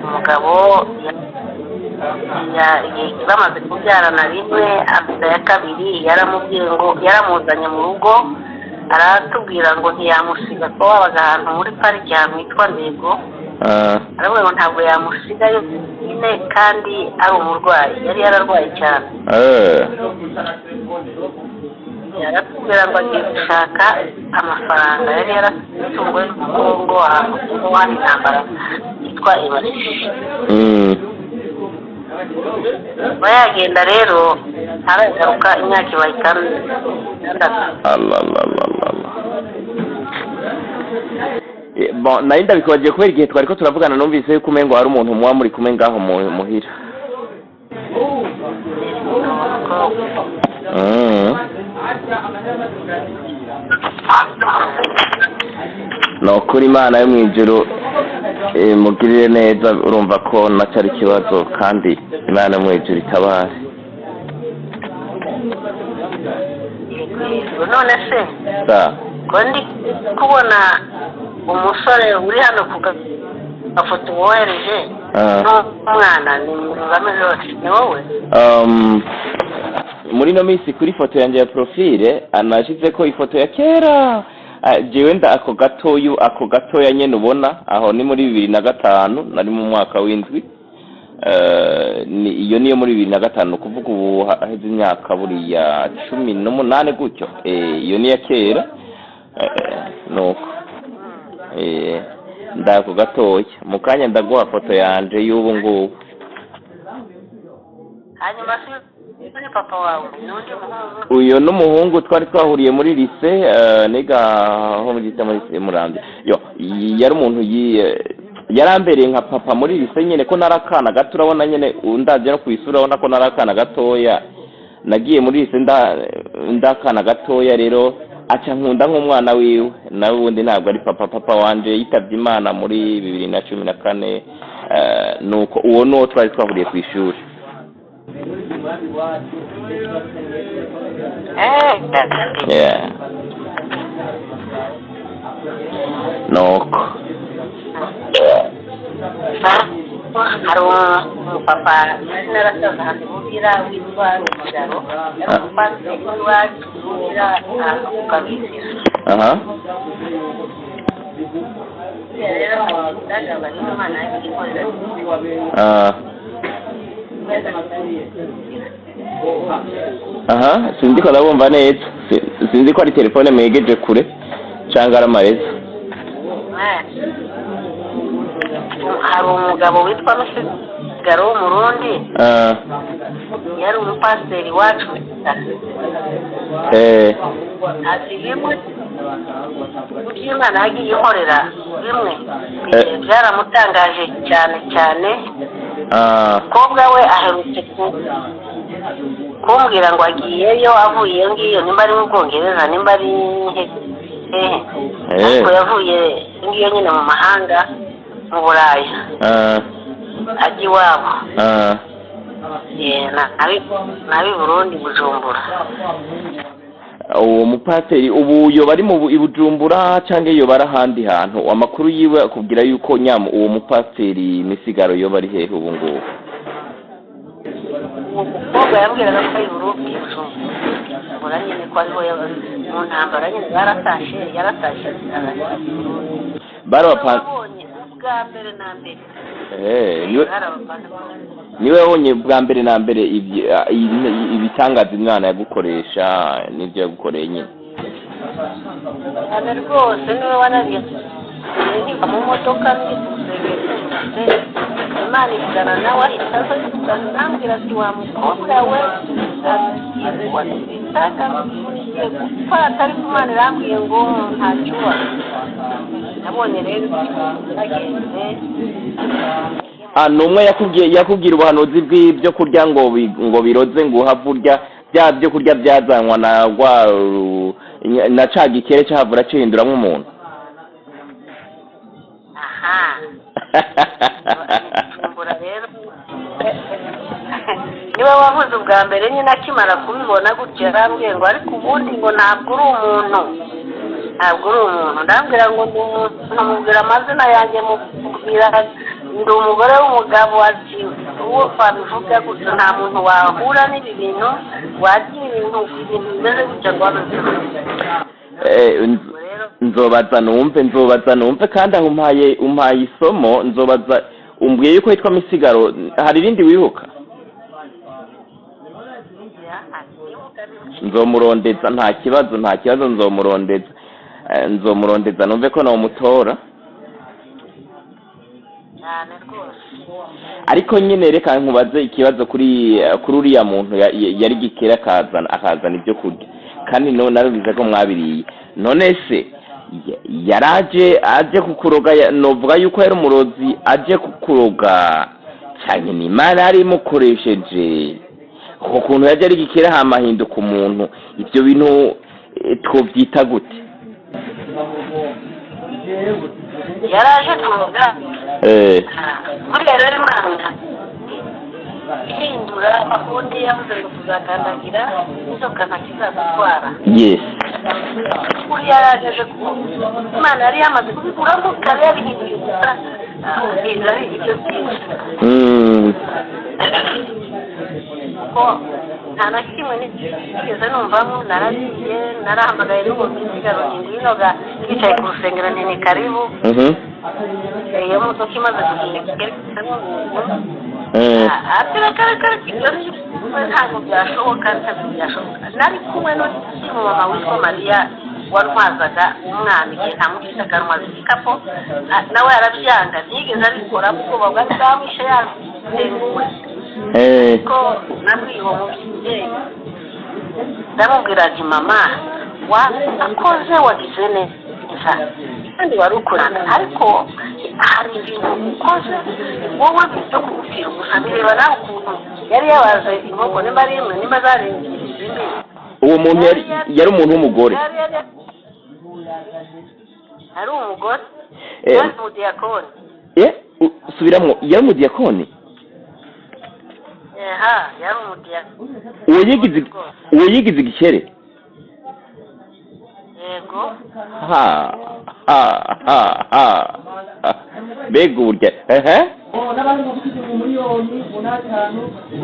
S2: umugabo bamaze kubyarana rimwe, afite ya kabiri, yaramubwiye ngo yaramuzanye mu rugo, aratubwira ngo ntiyamusiga ko babaga ahantu muri pariki, ahantu hitwa Ndego. Aravuga ngo ntabwo yamusiga yonyine kandi ari umurwayi, yari yararwaye cyane. Yaratubwira ngo agiye gushaka amafaranga, yari yaratunguwe n'umugongo ahantu hari intambara yitwa Ibarishije. Kuba yagenda rero ntaragaruka, imyaka ibaye 6.
S3: Allah Allah Allah Allah. Bon, nari ndabikubagiye kubera igihe twari ko turavugana numvise yuko umengo hari umuntu muba muri kumwe ngaho muhira. Ni ukuri Imana yo mu ijuru mugirire neza, urumva ko nacyo ari ikibazo, kandi Imana yo mu ijuru itabare.
S2: Yego, none se
S3: Sa.
S2: ko ndi kubona umusore uri hano ku gafoto wohereje n'umwana ni Rurame, ni wowe?
S3: Muri ino minsi kuri foto yanjye ya profile anashize ko ifoto ya kera. Ah, jewe nda ako gatoyu, ako gatoya nyene ubona aho ni muri 2005, nari mu mwaka w'indwi. Ni iyo niyo muri 2005, kuvuga ubu haheze imyaka buriya 18 gutyo. Iyo ni iya kera. Nuko ndako gatoya, mu kanya ndaguha foto yanje y'ubu ngubu.
S2: Hanyuma se ni papa wawe n'undi muhungu?
S3: Uyu n'umuhungu twari twahuriye muri lycée, niga aho muri lycée muri lycée Muramvya. Yo yari umuntu yarambereye nka papa muri lycée nyene, ko nari akana gato, urabona nyene undavye no kw'isura urabona ko nari akana gatoya. Nagiye muri lycée ndakana gatoya, rero aca nkunda nk'umwana wiwe. Nawe ubundi ntabwo ari papa, papa wanje yitavye Imana muri 2014. Nuko uwo nuwo twari twahuriye kw'ishuri. Yeah. Nuko
S2: Hari umupapa nari narasaza ahantu bubira witwa Rugaro, yari umupasiteri w'iwacu bubira ahantu ku Kabizira. Rero ndagaga n'Imana yagikorera.
S3: Aha, sinzi ko ndabumva neza. Sinzi ko ari telefone mwegeje kure cyangwa ari amareza.
S2: Hari umugabo witwa Misigaro w'Umurundi, yari umupasiteri wacu. Ati bimwe by'Imana yagiye inkorera bimwe byaramutangaje cyane cyane. Umukobwa we aherutse kumbwira ngo agiyeyo avuye iyo ngiyo, nimba ari mu Bwongereza, nimba ari hehe, ariko yavuye iyo ngiyo nyine mu mahanga, mu Burayi, ajya iwabo. Nabi Burundi, Bujumbura.
S3: Uwo mupasiteri ubu yoba ari mu i Bujumbura cyangwa yoba ari ahandi hantu? Amakuru yiwe akubwira yuko nyamu uwo mupasiteri Misigaro yoba ari hehe ubu ngubu?
S2: Uwo mukobwa yambwiraga ko ari Burundi, Bujumbura nyine, ko ariho mu ntambara nyine yaratashe, arajya i Burundi. Babonye ubwa mbere na mbere. Bari abapasiteri.
S3: Niwe wabonye bwa mbere na mbere ibitangaza Imana yagukoresha n'ibyo yagukoreye nyine.
S2: Cyane rwose, niwe wanariye nkiva mu modoka ndi gusengera, Imana ivugana nawe, ahita aza arambwira ati: "Wa mukobwa we, agiye kubona ibitangaza, ugiye gupfa, ariko Imana irambwiye ngo ntacyo uba." Nabonye rero bagenze.
S3: Ah, ni umwe yakubwira ubuhanuzi bw'ibyo kurya ngo biroze, ngo uhave urya bya byo kurya byazanwa na rwa na ca gikere cahavura cihinduramwo umuntu.
S2: Aha mvumbura rero niwe wavuze ubwa mbere nyine. Akimara kubibona gutyo yarambwiye ngo: "Ariko ubundi ngo ntabwo uri umuntu, ntabwo uri umuntu." Ndambwira ngo ndi umuntu, mubwira amazina yanjye, mubwira ndi umugore w'umugabo. Ati: "Uwo wabivuga gutyo, nta muntu wahura n'ibi bintu, wagira ibintu bimeze gutya ngo wabivuge." Rero
S3: Nzobaza numve, nzobaza numve. Kandi aho umpaye isomo, nzobaza. Umbwiye yuko yitwa Misigaro, hari irindi wibuka? Nzomurondeza, nta kibazo, nta kibazo, nzomurondeza. Nzomurondeza numve ko nomutora.
S2: Cyane rwose.
S3: Ariko nyine reka nkubaze ikibazo kuri uriya muntu yari gikera, akazana ibyo kurya, kandi no narumvise ko mwabiriye. None se yaraje aje kukuroga? Novuga yuko yari umurozi aje kukuroga cyane, ni Imana yari imukoresheje? Uko kuntu yaje ari gikera hama ahinduka umuntu, ibyo bintu twobyita gute?
S2: Yaraje kuroga. Buriya rero Imana ihindura ukundi, yavuze ngo tuzakandagira inzoka ntakizagutwara. Buriya yaraje ku Imana yari yamaze kubikuramo kare, yabihinduye gusa, biza ari ibiryo byinshi, kuko nta na kimwe nigeze numvamo. Naragiye, narahamagaye n'umuntu w'Isigaro, ngwino ga, yicaye ku rusengero, nti: "Ni karibu." Iyo modoka imaze kugenda ikerekamo umuntu, ati: "Reka, reka, reka, ibyo ntabwo byashoboka, ntabwo byashoboka." Nari kumwe n'undi mumama witwa Mariya wantwazaga umwana igihe ntamufite, akantwaza igikapu. Nawe arabyanga, ntiyigeze abikora kuko bwari bwamwishe yatenguwe. Ko nabwiye uwo mubyeyi, ndamubwira ati: "Mama, wakoze, wagize neza kandi wari ukorana, ariko hari ibintu ukoze wowe byo kugupfira gusa." Bireba nawe ukuntu yari yabaze inkoko, nimba ari imwe, nimba zari izindi.
S3: Uwo muntu yari umuntu w'umugore?
S2: Ari umugore. Yari umudiyakoni.
S3: Subiramwo, yari umudiyakoni?
S2: Aha, yari umudiyakoni.
S3: Uwo yigize igikere?
S2: Yego.
S3: Ha ha ha ha, mbega uburya, ehe.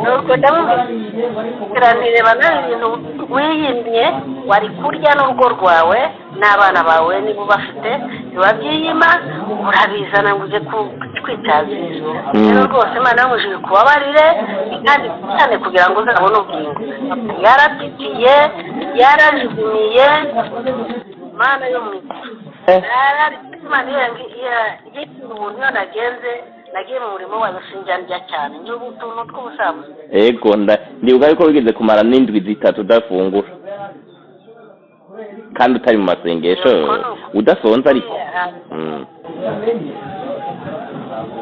S2: Nuko ndamubwira nti: "Reba nawe ibintu wiyimye, wari kurya n'urugo rwawe n'abana bawe niba ubafite, ntiwabyiyima, urabizana ngo ujye kwitazira. Rero rwose Imana yo mu ijuru ikubabarire, kandi cyane kugira ngo uzabone ubugingo." Yaratitiye, yarajugumiye. Imana yo mu ijuru, Imana iyo ubuntu, iyo nagenze, nagiye mu murimo wayo, sinjya ndya cyane, njya utuntu tw'ubusabusa.
S3: Ego, ndibuka yuko wigeze kumara n'indwi 3 udafungura kandi utari mu masengesho, udasonza ariko.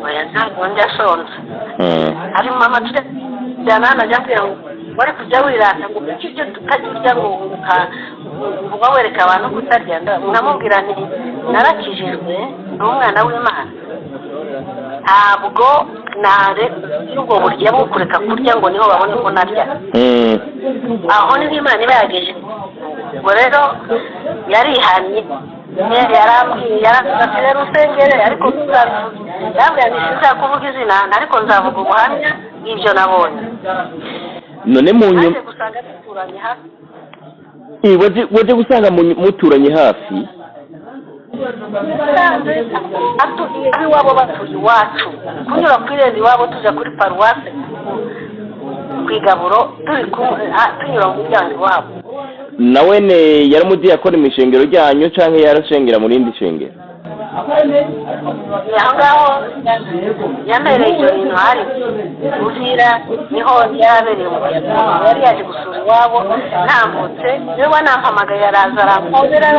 S2: Oya, ntabwo njya sonza. Hari mama tujyana hano ajya ambwira ngo wari kujya wirata, ngo kuki ibyo tutajya urya, ngo uba wereka abantu ko utarya. Nkamubwira nti: "Narakijijwe, ndi umwana w'Imana, ntabwo nare ubwo burya bwo kureka kurya ngo niho babone ko narya." Aho niho Imana iba yagejeje. Ubwo rero yarihannye, yarambwiye, yaravuze ati: "Rero usengere, ariko ntuzabivuge." Yarambwira nti: "Sinzakuvuga izina, ariko nzavuga ubuhamya bw'ibyo nabonye."
S3: None mu nyuma
S2: Naje gusanga duturanye hafi.
S3: Waje gusanga muturanye hafi?
S2: Musanze iwabo batuye iwacu, kunyura ku irembo iwabo tujya kuri paruwasi ku igaburo, turi tunyura mu muryango iwabo.
S3: Nawe ne yari umudiyakoni mu ishengero ryanyu canke yarashengera mu rindi shengero?
S2: Aho ngaho yamereye ibyo bintu, hari Uvira, niho yarabereye umudiyakoni. Yari yaje gusura iwabo, ntambutse niwe wanampamagaye, araza arampobera,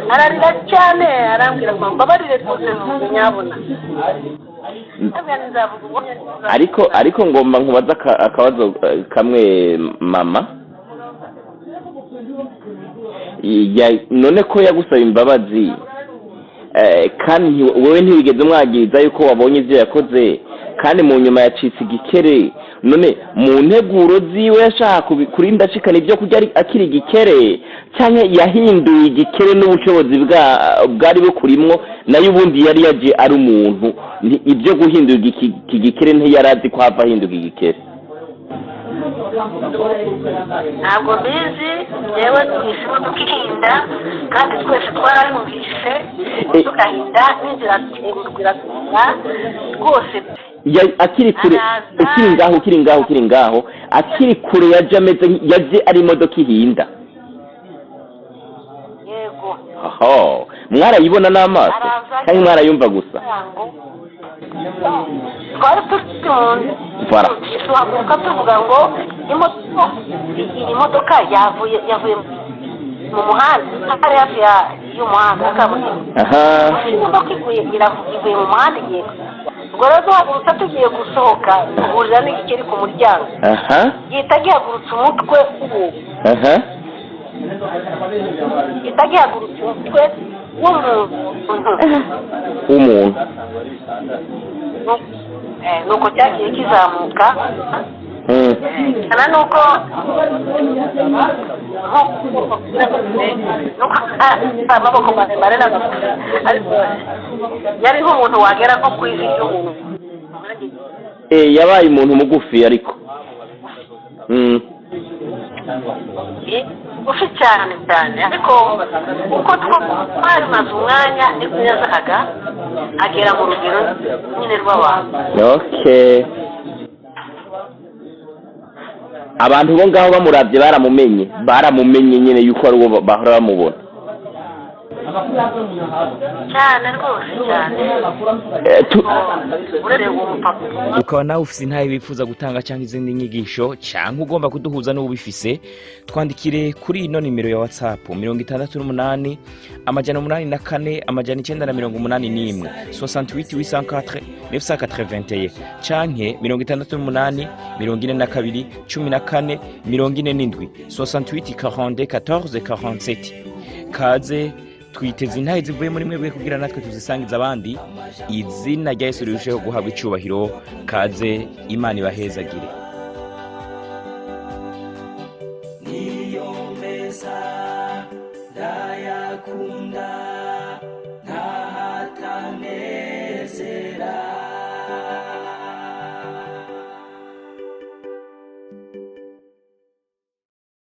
S2: ararira cyane, arambwira ngo mbabarire rwose nyabuna. Nzavuga ubwo.
S3: Ariko ngomba nkubaza akabazo kamwe, mama. None ko yagusaba imbabazi, kandi wewe ntiwigeze umwagiriza yuko wabonye ibyo yakoze, kandi mu nyuma yacitse igikere, none mu nteguro ziwe yashaka kurinda ashikana ibyo kurya akiri igikere, cyangwa yahinduye igikere n'ubushobozi bwari bukurimwo? Nayo ubundi yari yaje ari umuntu, ibyo guhindura iki gikere ntiyari azi ko hava ahinduka igikere?
S2: Ntabwo mbizi. Yewe, twise imodoka ihinda, kandi twese twarayumvise imodoka ihinda n'inzira iratunga rwose.
S3: Akiri kure.
S2: Araza.
S3: Ukiri ngaho, ukiri ngaho, ukiri ngaho, akiri kure, yaje ameze yaje ari imodoka ihinda?
S2: Yego.
S3: Aho mwarayibona n'amaso?
S2: Araza.
S3: Cyangwa mwarayumva gusa?
S2: Twari turi mu nzu.
S3: Voilà.
S2: Tuhaguruka tuvuga ngo iyi modoka yavuye mu muhanda, hari hafi y'umuhanda wa kaburimbo. Imodoka ivuye mu muhanda igiye. Ubwo rero duhagurutse tugiye gusohoka, duhurira n'igikeri ku muryango, gihita gihagurutsa umutwe w'umuntu. Gihita gihagurutsa umutwe w'umuntu.
S3: W'umuntu.
S2: Nuko cyagiye kizamuka cyane, nuko amaboko maremare n'amagufi, ariko yari nk'umuntu wagera nko ku ivi ry'umuntu.
S3: Yabaye umuntu mugufi ariko.
S2: Mugufi cyane cyane, ariko uko twarimaze umwanya niko yazaga agera mu rugero nyine rw'abantu.
S3: Okay, abantu bo ngaho bamuravye baramumenye nyene yuko ari uwo bahora bamubona.
S2: Cyane rwose, cyane. Uretse uwo mupapa.
S4: Ukaba nawe ufise intahe wifuza gutanga cyangwa izindi nyigisho, cyangwa ugomba kuduhuza n'uwubifise, twandikire kuri ino nimero ya WhatsApp: 68 804 981, 68 804 981, canke 68 42 14 47, 68 42 14 47. Kaze, twiteze intahe zivuye muri mwebwe kugira natwe tuzisangiza abandi, izina rya Yesu rirusheho guhabwa icubahiro. Kaze, Imana ibahezagire.
S1: Niyo meza ndayakunda.